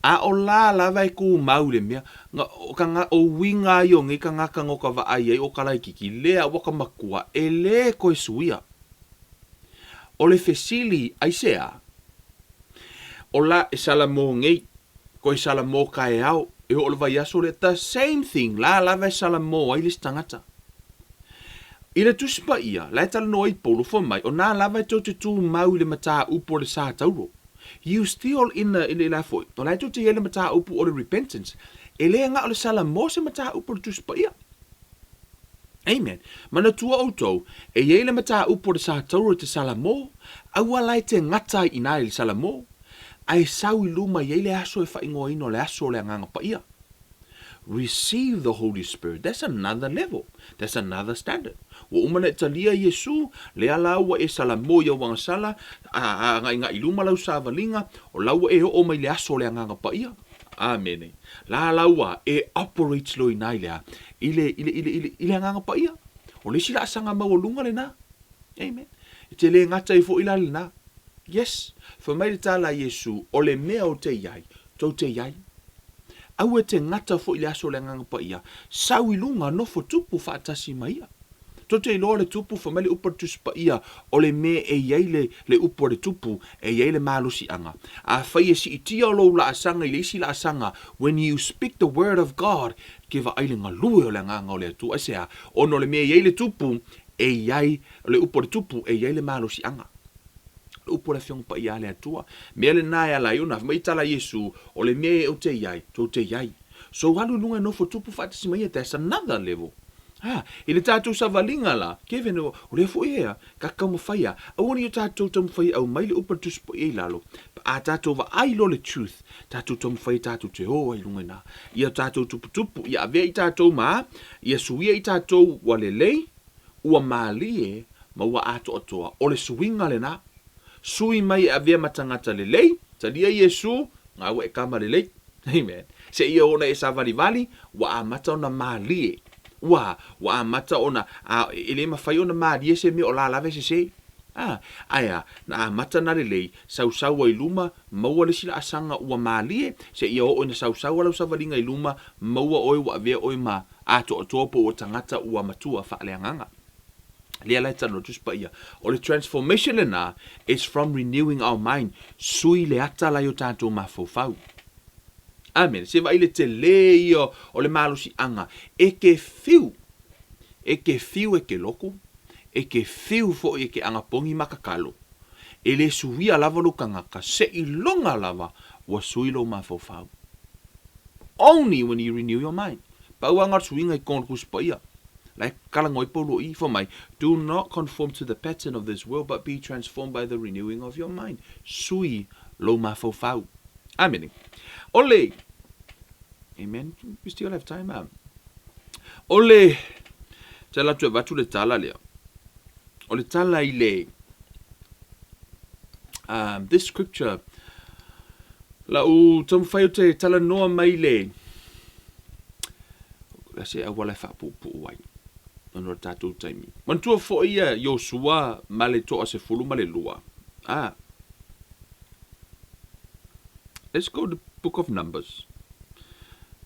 A o la lava e tumau i le mea, o ka o uiga ia o nei tagata no ka vaai ai o ka laititi, lea ua ka matua e le toe suia. O le fesili, aisea? O la e salamo nei, toe salamo taeao, e oo i le vaiaso lea, the same thing, la lava e salamo ai le isi tagata. I le Tusi Paia, la e talanoa ai Paulo, fai mai, o nā lava e tou te tumau i le mataupu o le sa tauro. You still in the, in the, la foi, o la e tou te i ai le mataupu o le repentance. E le na o le salamo se mataupu o le Tusi Paia. Amen. Manatua outou, e i ai le mataupu o le sa tauro i te salamo, aua la e te gata ai i ina i le salamo, ae sau i luma i ai le aso e faaigoaina o le aso o le Agaga Paia. Receive the Holy Spirit. That's another level. That's another standard. Ua uma ona e talia Iesu, lea la ua e salamo i au agasala, a agaʻigaʻi i luma lau savaliga, o la ua e oo mai le aso o le Agaga Paia. Amene. La la ua e operate loa i ina i le a? I le, i le, i le, i le, i le Agaga Paia. O le isi laasaga maualuga lena. Amen. E te le gata ai foi la lena. Yes. Fai mai le tala a Iesu, o le mea ou te i ai, tou te i ai. Aua e te gata foi i le aso o le Agaga Paia, sau i luga, nofo tupu faatasi ma ia. Tou te iloa le tupu, fai mai le upu a le Tusi Paia, o le mea e i ai le, le upu a le tupu, e i ai le malosiaga. Afai e siitia lou laasaga i le isi laasaga, when you speak the word of God, ke vaai le galue o le Agaga o le Atua. Aisea? Ona o le mea e i ai le tupu, e i ai, o le upu a le tupu, e i ai le malosiaga. Le upu a le Afioga Paia a le Atua. Mea lena e ala ai ona fai mai tala a Iesu, o le mea e ou te i ai, tou te i ai. So alu i luga e nofo tupu faatasi mai ia, that's another level. Ha, i le tatou savaliga la, Kevin, o lea foi ea, ka taumafai a, aua ne i o tatou taumafai e aumai le upu a le Tusi Paia i lalo, a tatou vaai loa le truth, tatou taumafai e tatou te o ai i luga i ina. Ia tatou tuputupu, ia avea i tatou ma, ia suia i tatou ua lelei, Ua mālie ma ua atoatoa, o le suiga lena. Sui mai e avea ma tagata lelei, talia Iesu, gaua e kama lelei. Amen. Seia oo ona e savalivali, ua amata ona mālie. Ua, ua amata ona, a, e le mafai ona mālie se mea o la lava e sese. A, ae a, na amata na lelei, sausau ai luma, maua le isi laasaga ua mālie, seia oo ina sausau a lau savaliga i luma, maua oe ua avea oe ma atoatoa po ua tagata ua matua faaleagaga. Lea la e talanoa Tusi Paia. O le transformation lena is from renewing our mind. Sui le ata la i o tatou mafaufau. Amene. Se vaai le tele ia o le malosiaga e ke fiu. E ke fiu e ke loku. E ke fiu foi e ke agapogi ma kakalo. E le suia lava lou tagata seiloga lava ua sui lou mafaufau. Only when you renew your mind. Pau lava na o le suiga i totonu o le Tusi Paia. La e talanoa ai Paulo i i, fai mai, Do not conform to the pattern of this world, but be transformed by the renewing of your mind. Sui lou mafaufau. Amene. O le Amen. We still have time, ah. O le tala atu e avatu le tala lea. O le tala i le um, this scripture lau taumafai o te talanoa mai le le se auala e faapuupuu ai ona o le tatou taimi. Manatua foi ia Iosua ma le 12. Ah. Let's go to book of Numbers.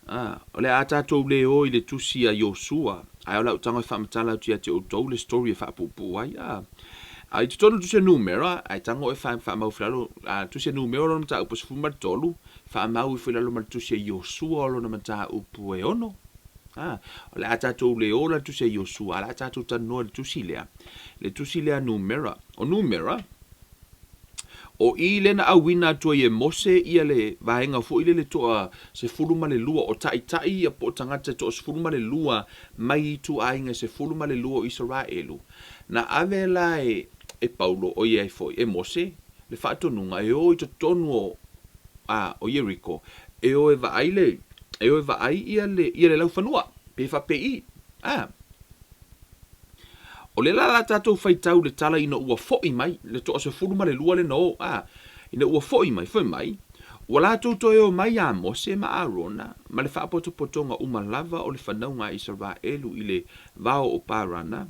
Ah, o le a tatou le o i le tusi a Iosua, ae o lau tago e faamatala atu ia te outou le story e faapuupuu ai. Ah, a i totonu o le tusi a Numera, ae tago e faamau ifo i lalo, a tusi a Numera o lona mataupu e 13, faamau ifo i lalo ma le tusi a Iosua o lona mataupu e 6. Ah, o le a tatou le o la le tusi a Iosua, a o le a tatou talanoa i le tusi lea, le tusi lea a Numera. O Numera, O i lea na auina atu ai e Mose ia le vaega foi lele toa 12 o taitai ia po o tagata e toa 12 mai ituaiga e 12 o Isaraelu. Na ave la e e Paulo, o ia ai foi, e Mose, le faatonuga e o i totonu o a o Ieriko e o e vaai le e o e vaai ia le ia le laufanua, pe faapei. A. O lea la la tatou faitau le tala ina ua foʻi mai, le toa 12 lena o, a, ina ua foʻi mai, fai mai, Ua latou toe o mai iā Mose ma Arona ma le faapotopotoga uma lava o le fanauga a Isaraelu i le vao o Parana,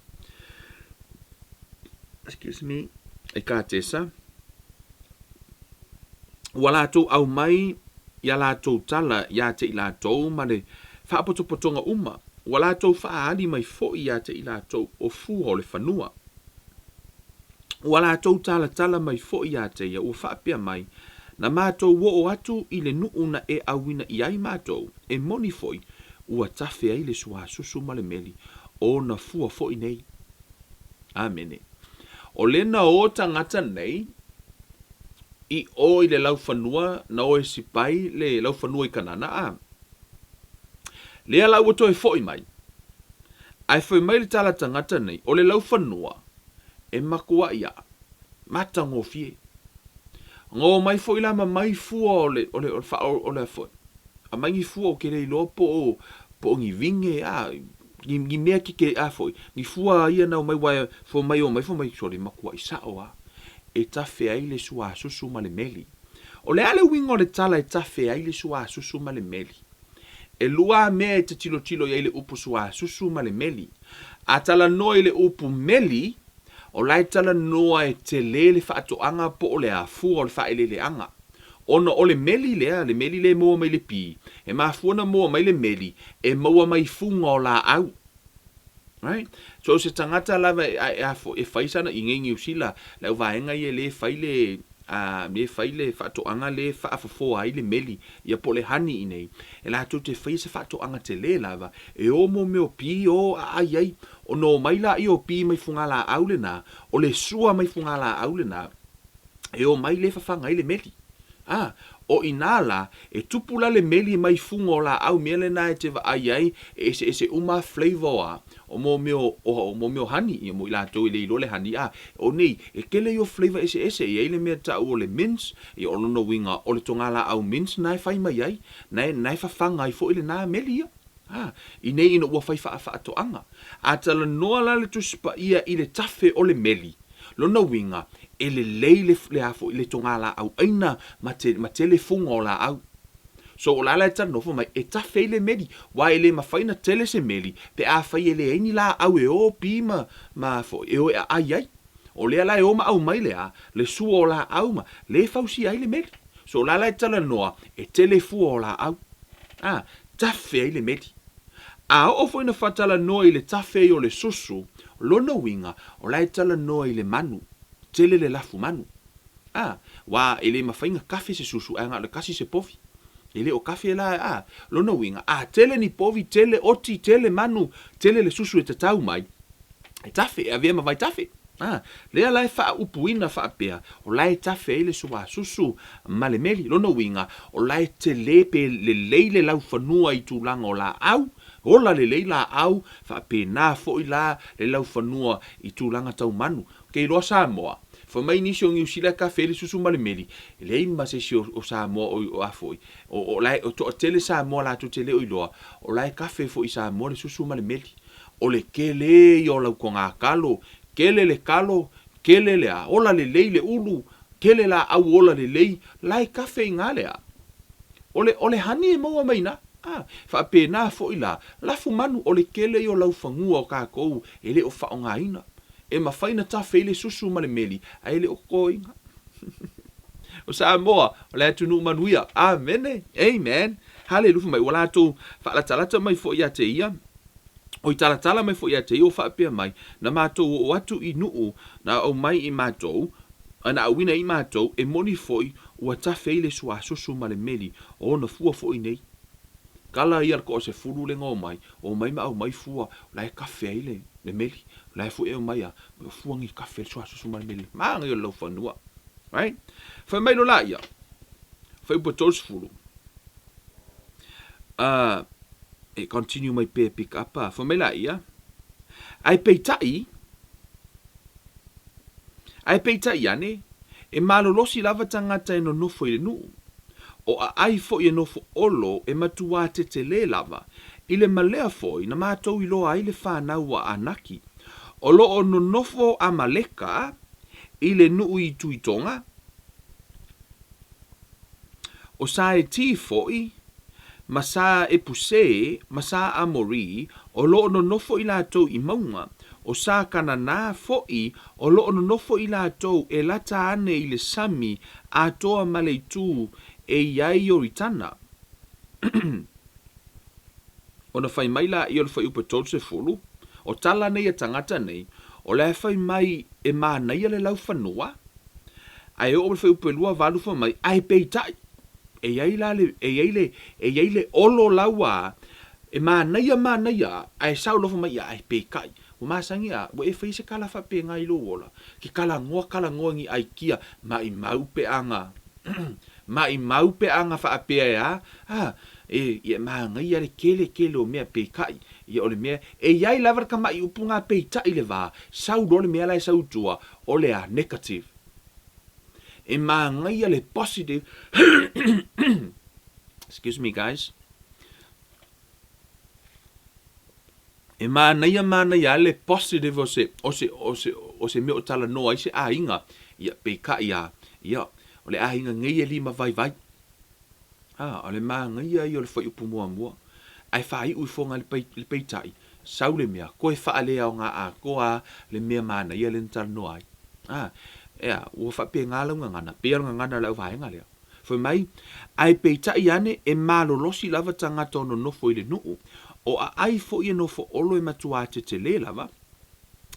excuse me, i Katesa, ua latou aumai i a latou tala ia te i latou ma le faapotopotoga uma, ua latou faaali mai foi ia te i latou o fua o le fanua. Ua latou talatala mai foi ia te ia, ua faapea mai, Na matou oo atu i le nuu na e auina i ai matou, e moni foi, ua tafe ai le suasusu ma le meli, o na fua foi nei. Amene. O lena o tagata nei, i o i le laufanua na o e sipai le laufanua i Kanana, a. Lea la ua toe foi mai. Ae fai mai le tala tagata nei, o le laufanua, e makuaʻi aʻa, matagofie. Gō mai foi la ma mai fua o le, o le, o le faa, o le foi, aumai ni fua ou te le iloa po o, po o ni vine, a, ni, ni mea keke, a foi, ni fua ia na omai uae fua mai omai fua mai sole makuaʻi sao a, e tafe ai le suasusu ma le meli. O le a le uiga o le tala e tafe ai le suasusu ma le meli? Elua a mea e te tilotilo i ai le upu suasusu ma le meli. A talanoa i le upu meli, o la e talanoa e tele le faatoaga po o le afua o le faaeleeleaga. Ona o le meli lea, le meli lea e maua mai le pi, e mafua ona maua mai le meli, e maua mai fuga o laau. Right? So o se tagata lava e, e, e, e fai sana i nei Niu Sila, le au vaega ia le fai le a le fai le faatoaga le faafofoa ai le meli ia po o le honey i nei, e latou te faia se faatoaga tele lava e o mo mea o pi o aai ai, ona omai laia o pi mai fugalaau lena, o le sua mai fugalaau lena, e omai le fafaga ai le meli. A, o inā la, e tupu la le meli mai fuga o laau mea lena e te vaai ai e eseese uma flavor a o mo mea o, o mo mea o honey, ia mo i latou e le iloa le honey, a, o nei, e tele ia o flavor eseese, e i ai le mea tau o le mince, ia o lona uiga o le togalaau mince na e fai mai ai, na e, na e fafaga ai foi lena meli ia. A, i nei ina ua fai faafaatoaga. A talanoa la le Tusi Paia i le tafe o le meli, lona uiga, e lelei le, le a foi, le togalaau aina ma te, ma tele fuga o laau. So o la la e talanoa mai, e tafe ai le meli, wa e le mafai na tele se meli, pe afai e leai ni laau e o pi ma, ma foi, e o e aai ai. O lea la e o ma aumai le a, le sua o laau ma, le fausia ai le meli. So o la la e talanoa, e tele fua o laau. A, tafe ai le meli. A oo foi na faatalanoa i le tafe ai o le susu, lona uiga, o la e talanoa i le manu, tele le lafu manu. A, wa e le mafai na kafe se susu ae na o le kasi se povi. E le o kafe la, a, lona uiga, a tele ni povi, tele oti, tele manu, tele le susu e tatau mai, e tafe, e avea ma vaitafe. A, lea la e faaupuina faapea, o la e tafe ai le suasusu ma le meli. Lona uiga, o la e tele pe lelei le laufanua i tulaga o laau, ola lelei laau, faapena foi la le laufanua i tulaga tau manu. Ke iloa Samoa, fai mai nisi o Niu Sila e kafe ai le susu ma le meli, e leai ma se isi o, o Samoa o, o a foi, o, o la e, o toatele Samoa latou te le o iloa, o la e kafe foi i Samoa le susu ma le meli. O le kele ia o lau togakalo, kele le kalo, kele le a, ola lelei le ulu, kele laau ola lelei, la e kafe i na le a. O le, o le honey e maua mai ina. A, faapena foi la, lafu manu, o le kele ia o lau fanua o kakou e le o faaaogaina. E mafai na tafe ai le susu ma le meli, ae e le o totoina. O Samoa, o le atunuu manuia. Amene. Amen. Halelufa mai. Ua latou faalatalata mai foi ia te ia, oi talatala mai foi ia te ia, ua faapea mai, na matou oo atu i nuu, na aumai i matou, na auina i matou, e moni foi, ua tafe ai le suasusu ma le meli, o ona fua foi nei. Kala ia le toasefulu le na omai, omai ma aumai fua, o la e kafe ai le, le meli. O la e foi e aumai a, o fua nei kafe ai le suasusu ma le meli. Manaia o le laufanua. Right? Fai mai loa laia, fuaiupu e 30. E continue mai pea pick up a. Fai mai laia, ae peitai, ae peitai ane, e malolosi lava tagata e nonofo i le nuu. O aai foi e nofo olo e matuā tetelē lava, i le malea foi na matou iloa ai le fanau a Anaki. O lo o nonofo Amaleka i le nuu i Tuitoga, O sa Eti foi, ma sa Epuse, ma sa Amori, o lo o nonofo i latou i mauga, o sa Kanana foi, o lo o nonofo i latou e lata ane i le sami atoa ma le itu e i ai Ioritana. Ona fai mai laia o le fuaiupu e 30, O tala nei a tagata nei, o la e fai mai e manaia le laufanua, ae oo i le fuaiupu e 28 fai mai, ae peitai, e i ai la le, e i ai le, e i ai le olo laua, e manaia manaia, ae sau loa fai mai, ia ae peitai, ua masani a, ua e faia se tala faapena i lou ola, ke talanoa talanoa i ni aikia, maimau pe ana Maimau pe ana faapea e a? A, e, ia e manaia le tele tele o mea peitai, ia o le mea, e i ai lava le tama'i upu na peitai le va, sau loa le mea la e sau i tua, o le a? Negative. E manaia le positive, excuse me guys, E manaia manaia lava le positive o se, o se, o se, o se mea o talanoa ai se aiga, ia, peitai a, ia, o le aiga nei e lima vaivai. A, o le manaia ia o le fuaiupu muamua, ae faaiu ifoga i le pai, le peitai, sau le mea, toe faaleaoga atoa a le mea manaia lea na talanoa ai. A, ea, ua faapena lau gagana, pei o le gagana o le auvaega lea. Fai mai, ae peitai ane, e malolosi lava tagata o nonofo i le nuu, o aai foi e nofo olo e matuā tetele lava,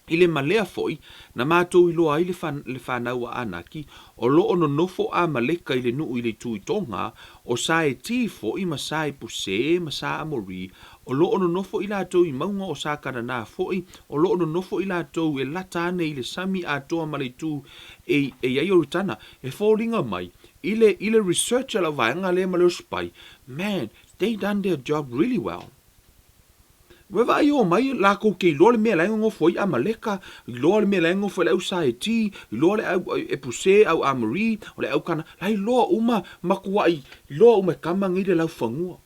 i le malea foi na matou iloa ai le le fanau a Anaki, o lo o nonofo Amaleka i le nuu i le itu i Toga, o sa Eti foi ma sa Epuse ma sa Amori, o lo o nonofo i latou i mauga o sa Kanana foi, o lo o nonofo i latou e lata ane i le sami atoa ma le itu e e i ai Ioritana. E foliga mai, i le, i le research a lau vaega lea ma le Spy, man, they done their job really well. Ua vaai o mai lakou ke iloa le mea la e nonofo ai Amaleka, iloa le mea la e nonofo ai le au Saeti, iloa le au Epuse, au Amori, o le au Kana, la iloa uma, matuai iloa uma e tama nei le laufanua.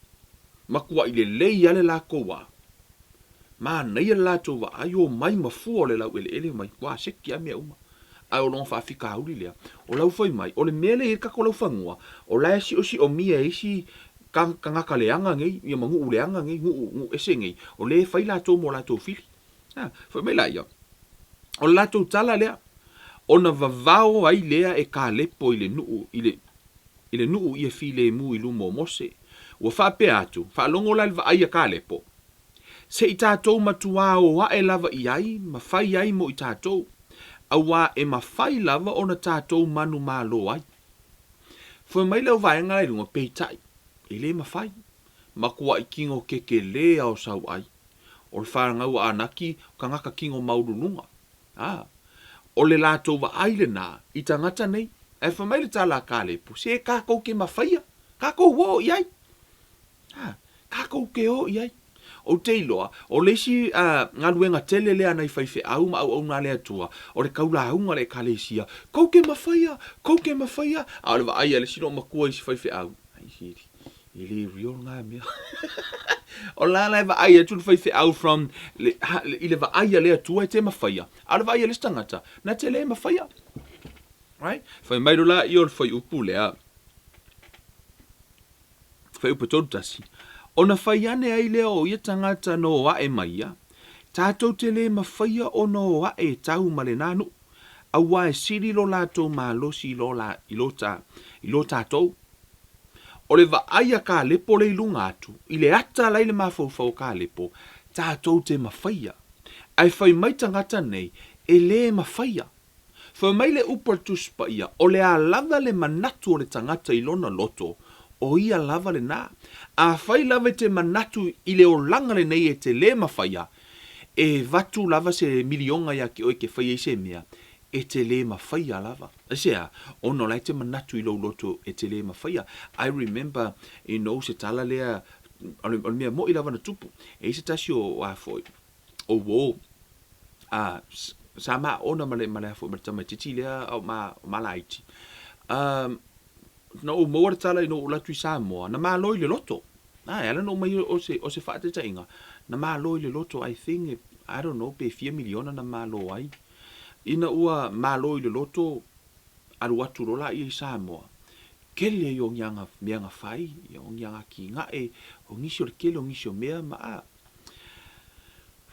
Matuai lelei a le lakou a. Manaia le latou vaai, omai ma fua o le laueleele mai, ua seki a mea uma. Ae o lona faafitauli lea, o lau fai mai, o le mea lea e i ai le tatou laufanua, o la e siosiomia e isi tagata leaga nei, ia ma nuu leaga nei, nuu, nuu ese nei, o lea e fai latou mo latou fili. A, fai mai laia, o le latou tala lea, ona vavao ai lea e Kalepo i le nuu, i le, i le nuu ia filemu i luma o Mose. Ua faapea atu, faalogo la i le vaai a Kalepo, Se i tatou matuā o aʻe lava i ai ma fai ai mo i tatou, auā e mafai lava ona tatou manumalo ai. Fai mai lau vaega la i luga, peitai, e le mafai. Matuaʻi kino kekelē a o sau ai. O le fanau a Anaki, o tagata kino maululuga. A, o le latou vaai lenā i tagata nei. Ae fai mai le tala a Kalepo, se kakou ke mafaia, kakou o i ai. A, kakou ke o i ai. Ou te iloa, o le isi galuega tele lea a nai faifeau ma auauna a le Atua, o le taulauga o le Ekalesia, Kou ke mafaia! Kou ke mafaia! A o le vaai a le isi loomatua i isi faifeau, ai, e le real na mea. O la la e vaai atu le faifeau from le, ha, i le vaai a le Atua e te mafaia, a o le vaai a le isi tagata, na te le mafaia. Right? Fai mai loa laia o le fuaiupu lea. Fuaiupu 31, Ona fai ane ai lea o ia tagata na o aʻe mai ia, Tatou te le mafaia ona o aʻe e tau ma lenā nuʻu, auā e sili lo latou malosi i lo la, i lo ta, i lo tatou. O le vaai a Kalepo le i luga atu, i le ata la i le mafaufau o Kalepo, tatou te mafaia. Ae fai mai tagata nei, e le mafaia. Fai mai le upu a le Tusi Paia, o le a lava le manatu o le tagata i lona loto, o ia lava lenā. Afai lava e te manatu i le olaga lenei e te lē mafaia, e avatu lava se miliona iā te oe e te faia ai se mea, e te lē mafaia lava. Aisea? Ona o la e te manatu i lou loto e te lē mafaia. I remember, you know, se tala lea, o le mea moʻi lava na tupu, e i ai se tasi o a foi, o uō, a, sa ma aona ma le, ma le, ma le tamaitiiti lea a o ma, o ma laiti. Um, na ou maua le tala ina ua ou alu atu i Samoa, na malo i le loto. A, e ala ona ou aumai o se, o se faataitaiga, na malo i le loto, I think, I don't know, pe fia miliona na malo ai. Ina ua malo i le loto, alu atu loa laia i Samoa. Kele ai o ni aga mea na fai, o ni aga atinae, o nisi o le kele o nisi o mea ma a.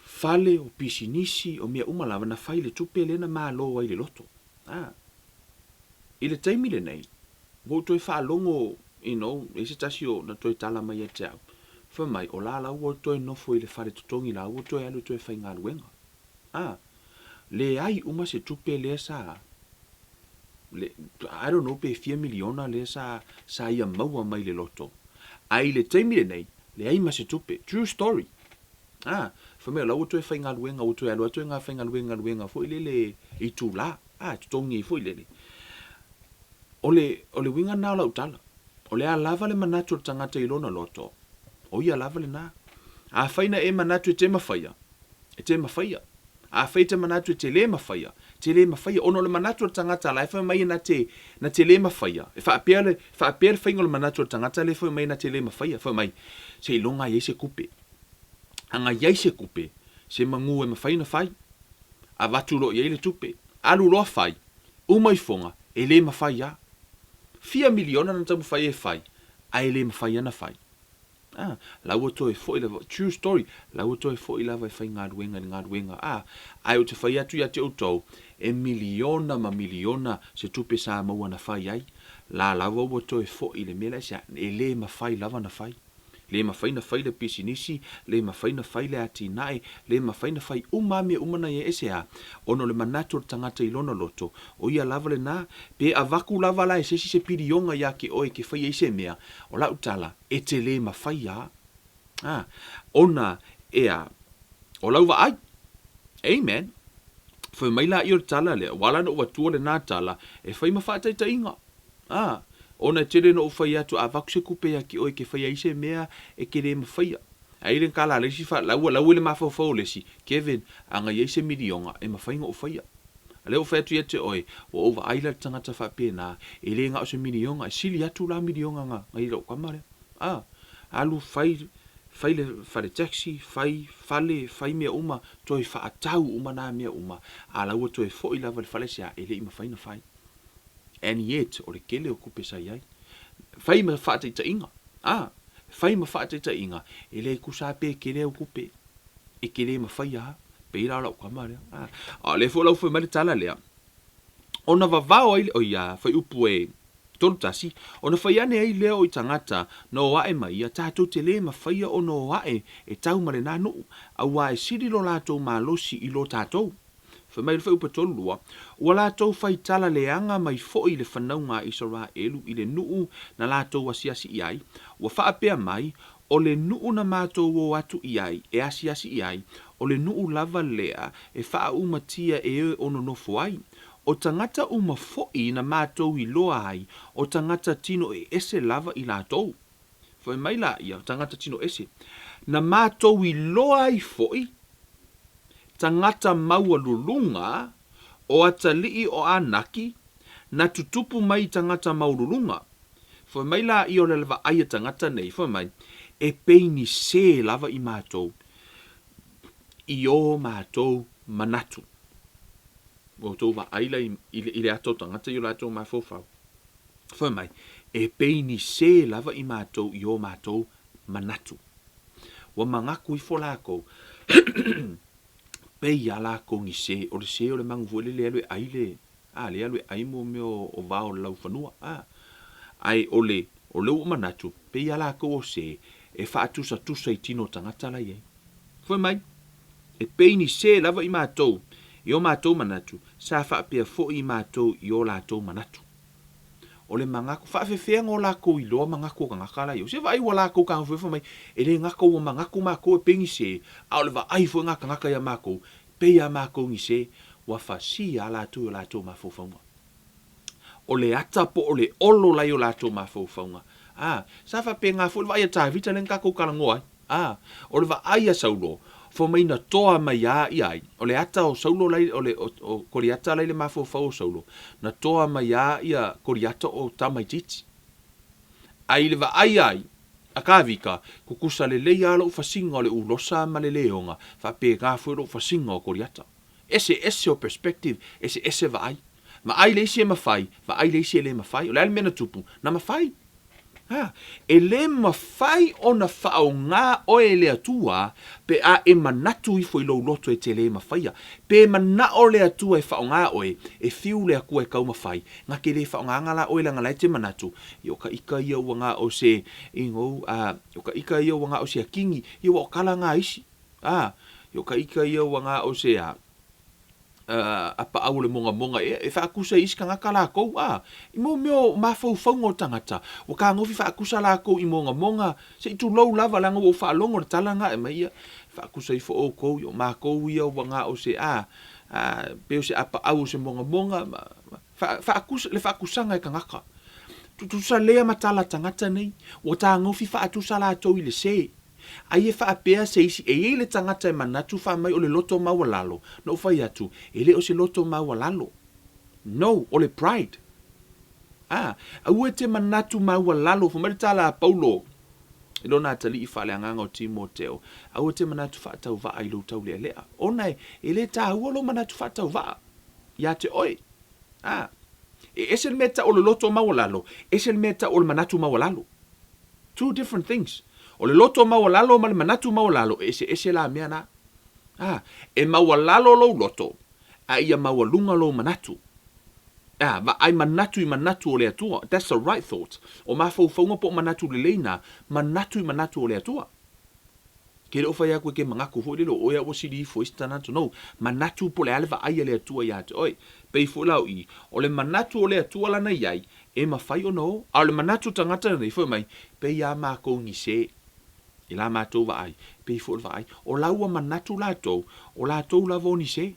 Fale, o pisinisi, o mea uma lava na fai i le tupe lea na malo ai le loto. A. I le taimi lenei, ua ou toe faalogo, you know, e se tasi o na toe tala mai ia te au, fai mai, o la la ua toe nofo i le fale totogi la ua toe alu e toe faigaluega. A. Leai uma se tupe lea sa, le, I don't know pe fia miliona lea sa, sa ia maua mai le loto. Ae i le taimi lenei, leai ma se tupe. True story. A, fai mai o la ua toe faigaluega, ua toe alu atu e ga faigaluega galuega foi lele itulā, a, e totogi ai foi lele. O le, o le uiga lena o lau tala. O le a lava le manatu o le tagata i lona loto, o ia lava lena. Afai na e manatu e te mafaia, e te mafaia. Afai e te manatu e te lē mafaia, te lē mafaia. Ona o le manatu o le tagata la e fai mai na te, na te lē mafaia. E faapea le, faapea le faiga o le manatu o le tagata lea e fai mai na te lē mafaia. Fai mai, seiloga a i ai se tupe. A na i ai se tupe, se manu e mafai ona fai. Avatu loa i ai le tupe. Alu loa fai, uma ifoga, e lē mafai lava. Fia miliona na taumafai e fai, ae le mafai lava ona fai. A, la ua toe foi lava, true story, la ua toe foi lava e faigaluega i le galuega, a, ae ou te fai atu ia te outou, e miliona ma miliona se tupe sa maua na fai ai, la lava ua toe foi i le mea la e se, e le mafai lava ona fai. Le mafai ona fai le pisinisi, le mafai ona fai le atinae, le mafai ona fai uma lava mea uma na i ai, aisea? Ona o le manatu o le tagata i lona loto, o ia lava lena, pe avatu lava la e se isi se piliona ia te oe e te faia ai se mea, o lau tala, e te le mafai a, a, ona e a, o lau vaai. Amen. Fai mai laia o le tala lea, ua ala ona ou atua lena tala, e fai ma faataitaiga. A, ona e tele ona ou fai atu, a avatu se tupe ia te oe e te faia ai se mea, e te le mafaia. Ai le tala a le isi, la ua, la ua i le mafaufau o le isi, Kevin, a na i ai se miliona, e mafai ona ou faia. A lea ua fai atu ia te oe, ua ou vaai la i le tagata faapena, e le na o se miliona, e sili atu la miliona na, na i lou tama lea. A, alu fai, fai le fale taxi, fai fale, fai mea uma, toe faatau uma na mea uma, a la ua toe foi lava i le fale aisea, e le i mafai ona fai. And yet, o le tele o tupe sa i ai. Fai ma faataitaiga, a, fai ma faataitaiga, e le tusa lava pe tele au tupe, e te le mafaia lava. Pei la o lau tama lea. A, a o lea foi o la ua fai mai le tala lea, ona vavao ai, oi a, fuaiupu e 31, ona fai ane ai lea o i tagata na o ae ma ia, tatou te le mafaia ona o ae e tau ma lenā nuu, auā e sili lo latou malosi i lo tatou. Fai mai le fuaiupu e 32, Ua latou fai tala leaga mai foi le fanauga a Isaraelu i le nuu na latou asiasi i ai, ua faapea mai, O le nuu na matou o atu i ai e asiasi i ai, o le nuu lava lea e faaaumatia e e o nonofo ai. O tagata uma foi na matou iloa ai, o tagata tino eese lava i latou. Fai mai laia, o tagata tino ese. Na matou iloa ai foi, tagata maualuluga, o atalii o Anaki, na tutupu mai i tagata maualuluga. Fai mai laia o le vaai a tagata nei, fai mai, e pei ni sē lava i matou i o matou manatu. Ua outou vaai la i, i le ata o tagata i o latou mafaufau. Fai mai, e pei ni sē lava i matou i o matou manatu. Ua manatu ifo lakou, pei a lakou ni sē, o le sē o le manu foi lele e alu e ai le, a, lea e alu e ai mo mea o vao o le laufanua, a. Ae o le, o lea ua manatu, pei a lakou o sē, e faatusatusa i tino o tagata la i ai. Fai mai, e pei ni sē lava i matou i o matou manatu, sa faapea foi i matou i o latou manatu. O le manatu, faafefea na o lakou iloa manatu o tagata la i o? Se vaai ua lakou tagofi fai mai, e le gata ua manatu makou e pei ni sē, a o le vaai foi na tagata ia makou, pei a makou ni sē, ua fasia a latou i o latou mafaufauga. O le ata po o le olo la i o latou mafaufauga. A, sa faapena foi le vaai a Tavita lea na tatou talanoa ai. A, o le vaai a Saulo, fai mai na toa mai a ia ai, o le ata o Saulo la i, o le, o, o Koliata la i le mafaufau o Saulo, na toa mai a ia Koliata o tamaitiiti. A i le vaai ai a Tavita, tutusa lelei a lou fasiga o le ulosa ma le leoga, faapena foi lou fasiga o Koliata. Eseese o perspective, eseese vaai. Vaai le isi e mafai, vaai le isi e le mafai. O le a le mea na tupu? Na mafai. Ha, e le mafai ona faaaoga oe e le Atua pe a e manatu ifo i lou loto e te le mafaia. Pe manao le Atua e faaaoga oe, e fiu le Akua e taumafai, na te le faaaogaina la oe leaga la e te manatu, ia o ka ika ia ua na o se, you know, a, o ka ika ia ua na o se akini, ia ua o tala na a isi. A, ia o ka ika ia ua na o se, a, a paau o le mogamoga ea, e faatusa i isi tagata lakou, a, i mo mea o mafaufauga o tagata, ua tagofi faatusa lakou i mogamoga, se i tulou lava, leaga ua ou faalogo i le tala na e aumai, ia, faatusa ifo outou, ia o matou ia ua na o se, a, a, pei o se apaau o se mogamoga, ma, ma, faatusa, le faatusaga e tagata. Tutusa lea ma tala a tagata nei, ua tagofi faatusa latou i le se. Ai e faapea se isi, e i ai le tagata e manatu faamai o le loto maualalo, na ou fai atu, e le o se loto maualalo. No, o le pride. A, aua e te manatu maualalo, fai mai le tala a Paulo i lona atalii faaleagaga o Timoteo, aua e te manatu faatauvaa i lou taulealea, ona e le taua lou manatu faatauvaa ia te oe. A, e ese le mea e tau o le loto maualalo, ese le mea e tau o le manatu maualalo. Two different things. O le loto maualalo ma le manatu maualalo, e eseese la mea na. A, e maualalo lou loto, a ia maualuga lou manatu. A, vaai manatu i manatu o le Atua. That's the right thought. O mafaufauga po o manatu lelei na, manatu i manatu o le Atua. Ke le o fai atu e ke manatu foi lele o oe a ua sili ifo i isi tagata. No, manatu po o le a le vaai a le Atua ia te oe. Pei foi la o i, o le manatu o le Atua lana i ai, e mafai ona o. A o le manatu o tagata nei, fai mai, pei a makou ni se, i la matou vaai, pei foi o le vaai. O la ua manatu latou, o latou lava o ni se.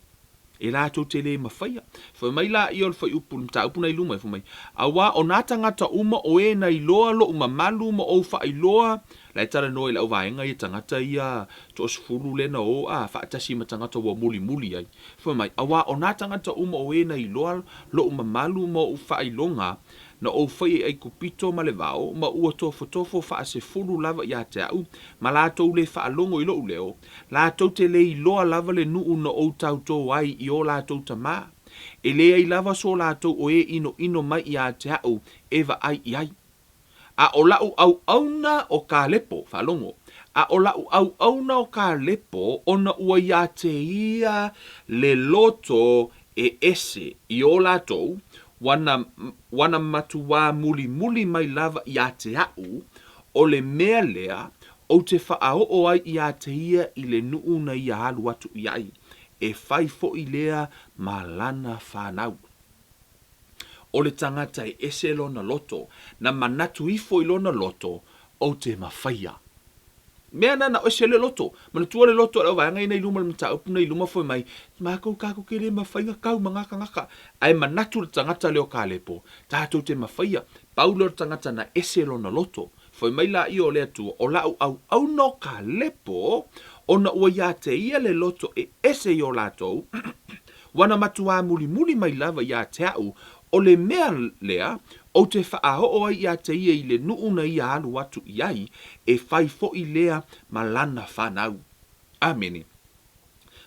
E latou te le mafaia. Fai mai laia o le fuaiupu, le mataupu na i luma, fai mai, Auā o nā tagata uma o e na iloa loʻu mamalu ma ou faailoa, la e talanoa i le auvaega ia tagata ia toasefulu lea na o a faatasi ma tagata ua mulimuli ai. Fai mai, Auā o nā tagata uma o e na iloa loʻu mamalu ma oʻu faailoga, na ou faia i Aikupito ma le vao, ma ua tofotofo faasefulu lava ia te aʻu, ma latou le faalogo i loʻu leo, latou te le iloa lava le nuu na ou tautō ai i o latou tamā. E leai lava so latou o e ʻinoʻino mai ia te aʻu e vaai i ai. A ʻo laʻu ʻauʻauna o Kalepo, faalogo, a ʻo laʻu ʻauʻauna o Kalepo, ona ua iā te ia le loto e ese i o latou, ua na, ua na matuā mulimuli mai lava iā te aʻu, o le mea lea, ou te faaoo ai iā te ia i le nuu na ia alu atu i ai, e fai foʻi lea ma lana fanau. O le tagata e ese lona loto, na manatu ifo i lona loto, ou te mafaia. Mea na na ese le loto. Manatua le loto o le auvaega ia na i luma o le mataupu na i luma foi mai, makou tatou te le mafaia kau ma nga tagata. Ae manatu le tagata lea o Kalepo, tatou te mafaia. Pau lea o le tagata na ese lona loto. Foi mai laia o le Atua, o la'u auauna o Kalepo, ona ua ia te ia le loto e ese i o latou, ua na matuā mulimuli mai lava ia te aʻu, o le mea lea, ou te faaoo ai ia te ia i le nuu na ia alu atu i ai, e fai foʻi lea ma lana fanau. Amene.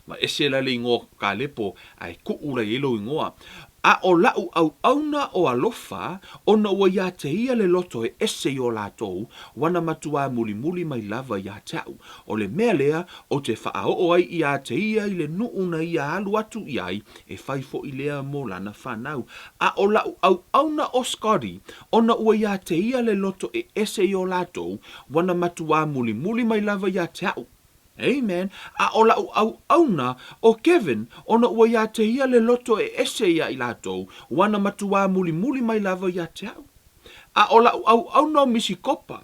Ma ese la le igoa o Kalepo, ae kuʻu la i ai lou igoa. A ʻo laʻu ʻauʻauna o alofa, ona ua iā te ia le loto e ese i o latou, ua na matuā mulimuli mai lava iā te aʻu. O le mea lea, ou te faaoo ai iā te ia i le nuu na ia alu atu i ai, e fai foʻi lea mo lana fanau. A ʻo laʻu ʻauʻauna o Scotty, ona ua iā te ia le loto e ese i o latou, ua na matuā mulimuli mai lava iā te aʻu. Amen. A ʻo laʻu ʻauʻauna, ʻo Kevin, ona ua iā te ia le loto e ese iā i latou, ua na matuā mulimuli mai lava iā te aʻu. A ʻo laʻu ʻauʻauna o Misikopa,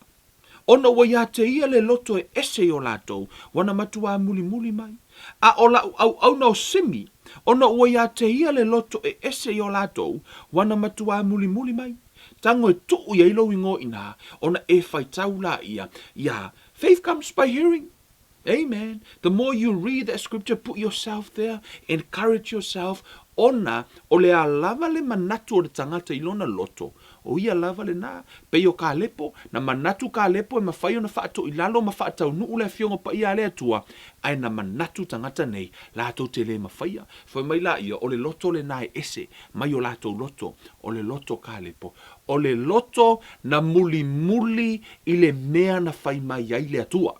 ona ua iā te ia le loto e ese i o latou, ua na matuā mulimuli mai. A ʻo laʻu ʻauʻauna o Simi, ona ua iā te ia le loto e ese i o latou, ua na matuā mulimuli mai. Tago e tuʻu i ai lou igoa inā, ona e faitau la ia iā Faith comes by hearing. Amen. The more you read that scripture, put yourself there, encourage yourself, ona o le a lava le manatu o le tagata i lona loto, O ia lava lena. Pei o Kalepo, na manatu Kalepo e mafai ona faatoilalo ma faataunuu le Afioga Paia a le Atua, ae na manatu tagata nei, latou te le mafaia. Fai mai laia, o le loto lena e ese mai o latou loto, o le loto Kalepo. O le loto na mulimuli i le mea na fai mai ai le Atua.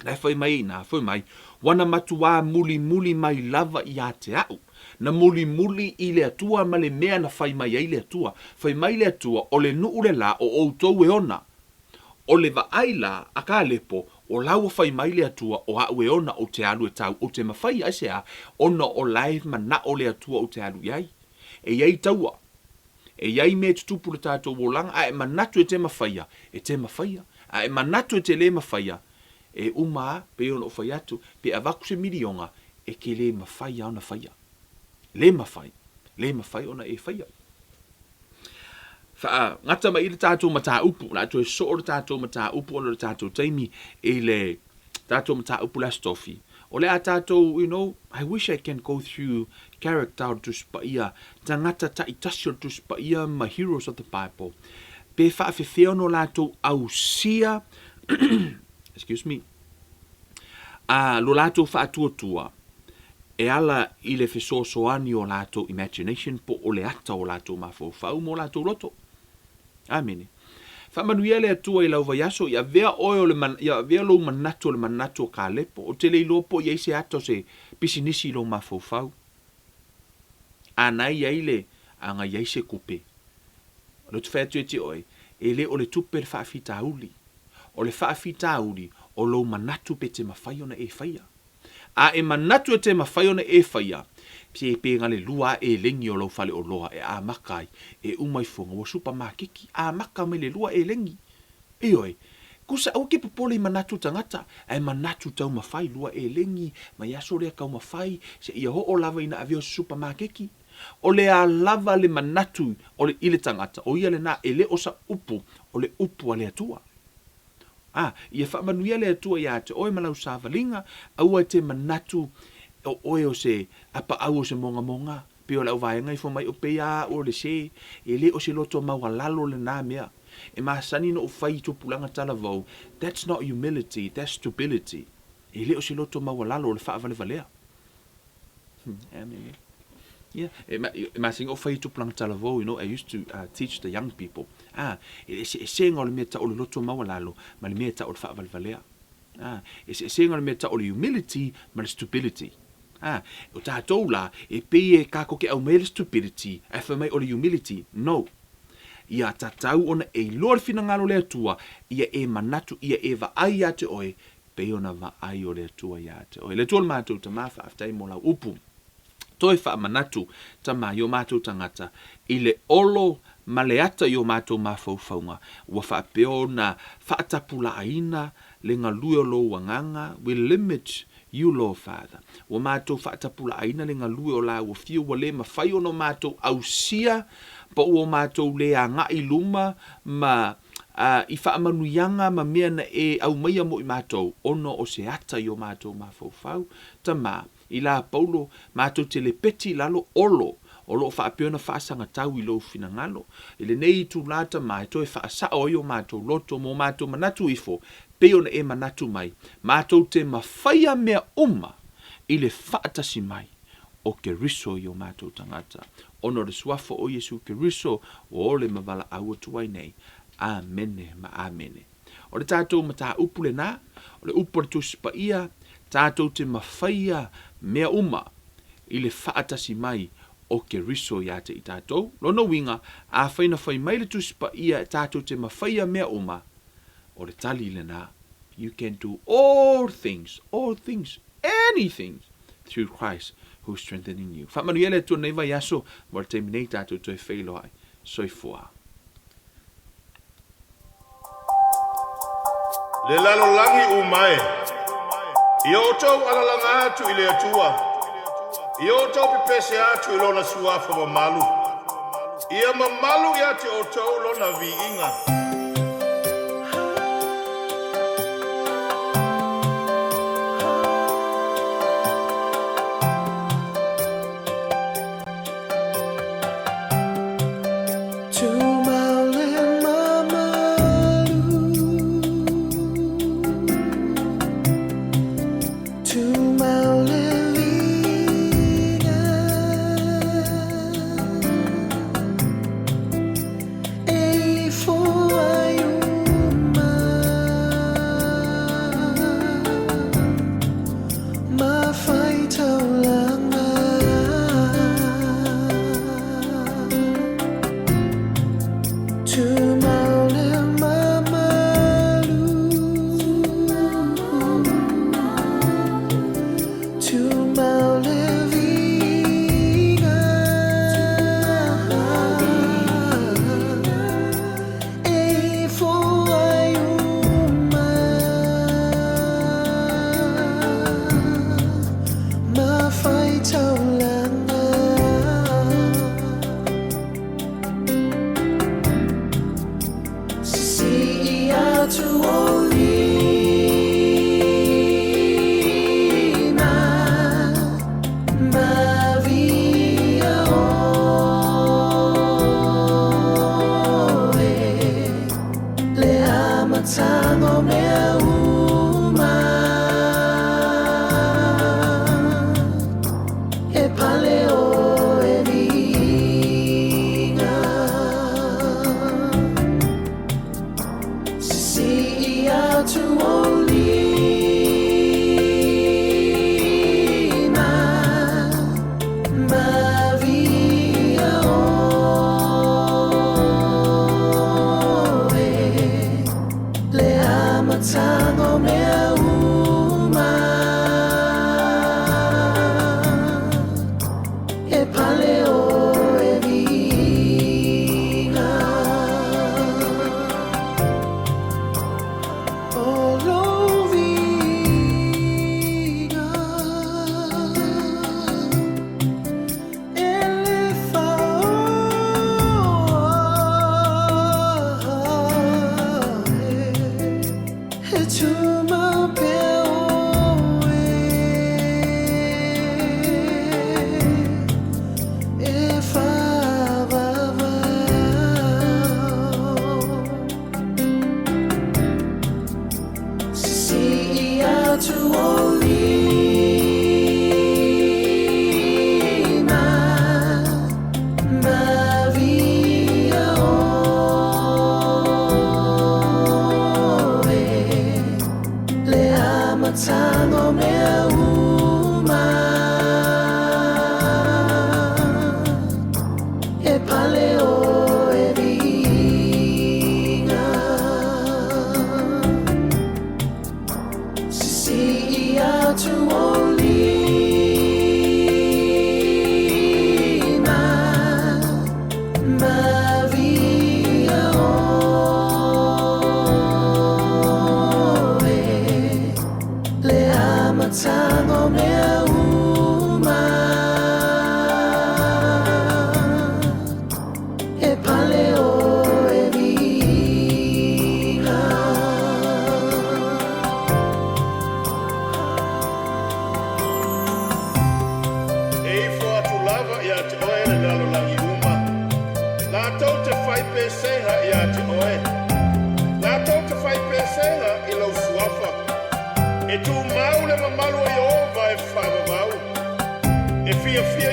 La e fai mai ai ina, fai mai, Ua na matuā mulimuli mai lava ia te a'u. Na mulimuli i le Atua ma le mea na fai mai ai le Atua. Fai mai le Atua, O le nuʻu le la o ʻoutou e ona. O le vaai la a Kalepo, o la ua fai mai le Atua, o aʻu e ona ou te alu e tau, ou te mafai, aisea? Ona o la e manaʻo le Atua ou te alu i ai. E i ai taua. E i ai mea e tutupu i le tatou olaga, a e manatu e te mafaia, e te mafaia. A e manatu e te le mafaia, e uma a, pei ona ou fai atu, pe avatu se milioga, e te le mafai a ona faia. Le mafai, le mafai ona e faia. Faagata mai i le tatou mataupu, o le a toe soo le tatou mataupu ona o le tatou taimi i le tatou mataupu le Aso Tofi. O le a tatou, you know, I wish I can go through character o le Tusi Paia, tagata taitasi o le Tusi Paia ma heroes of the Bible, pe faafefea ona o latou ausia, excuse me, a lo latou faatuatua e ala i le fesoasoani o latou imagination po o le ata o latou mafaufau ma o latou loto. Amene. Faamanuia le Atua i lau vaiaso, i avea oe o le man, i avea lou manatu o le manatu o Kalepo. Ou te le iloa po o i ai se ata o se pisinisi i lou mafaufau. A na i ai le, a na i ai se tupe. O lea ou te fai atu ia te oe, e le o le tupe le faafitauli. O le faafitauli o lou manatu pe te mafai ona e faia. A e manatu e te mafai ona e faia, pe pe na le lua a elegi o lou faleoloa e amata ai, e uma ifoga ua supamakeki, amata mai le lua elegi. Ioe. Kusa aua ke popole i manatu tagata, ae manatu taumafai lua elegi mai aso lea taumafai seia oo lava ina avea o se supamakeki. O le a lava le manatu o le i le tagata, o ia lena e le o sa upu, o le upu a le Atua. A, ia faamanuia le Atua iā te oe ma lau savaliga, aua e te manatu o oe o se apaau o se mogamoga, pei o lau vaega ifo mai o pei a au o le se, e le o se loto maualalo lena mea. E masani na ou fai i tupulaga talavou, that's not humility, that's stupidity. E le o se loto maualalo o le faavalevalea. Amene. Yeah, e, ma, e masani ou fai i tupulaga talavou, you know, I used to uh, teach the young people. Ah, e eseesega o le mea tau o le loto maualalo ma le mea tau o le faavalevalea. Ah, eseesega o le mea tau o le humility ma le stupidity. Ah, o tatou la, e pei e kākou ke aumai le stupidity, ae fai mai o le humility. No. Ia tatau ona e iloa le finagalo o le Atua, ia e manatu, ia e vaai ia te oe, pei ona vaai o le Atua iā te oe. Le Atua o le matou Tama, faafetai mo lau upu. Toe faamanatu, Tama, i o matou tagata, i le olo ma le ata i o matou mafaufauga, ua faapea ona faatapulaaina le galue o lou Agaga, we limit you, Lord Father. Ua matou faatapulaaina le galue o la ua fiu, ua le mafai ona o matou ausia, pa ua o matou le agai i luma ma ā, i faamanuiaga ma mea na e aumaia mo i matou, ona o se ata i o matou mafaufau. Tama, i la Paulo, matou te lepeti i lalo olo, o lo o faapea ona faasagatau i lou finagalo. I lenei itulā, Tama, e toe faasao ai o matou loto ma o matou manatu ifo, pei ona e manatu mai, matou te mafaia mea uma i le faatasi mai o Keriso i o matou tagata, ona o le Suafa o Iesu Keriso ua ole ma valaau atu ai nei. Amene ma amene. O le tatou mataupu lena, o le upu a le Tusi Paia, tatou te mafaia mea uma i le faatasi mai o Keriso iā te i tatou. Lona uiga, afai na fai mai le Tusi Paia tatou te mafaia mea uma, o le tali lena, You can do all things, all things, anything through Christ who strengthening you. Faamanuia le Atua lenei vaiaso, mo le taimi nei tatou toe feiloai. Soifua. Le lalolagi uma e. Ia outou alalaga atu i le Atua. Ia outou pepese atu i Lona Suafa mamalu. Ia mamalu ia te outou Lona viiga. Tumau le mamalu, tumau le viiga, e ifo ai uma ma faitaulaga. Sisii atu o lima, mavia oe, le amataga o mea uma, e pale oe viiga. Sisii atu o lima, mavia oe, le amataga o mea uma, e pale oe viiga. O lou viiga e le faaoe, e tumau pea oe, e faavavau. Sisii atu o lima, mavia oe, le amataga o mea uma, e pale oe viiga. Sisii atu o lima, mavia oe, le amataga o mea uma, e pale oe viiga. E ifo atu lava ia te oe le lalolagi uma. Latou te fai pesega ia te oe. Latou te fai pesega i lou suafa. E tumau le mamalu o Ieova e faavavau. E fiafia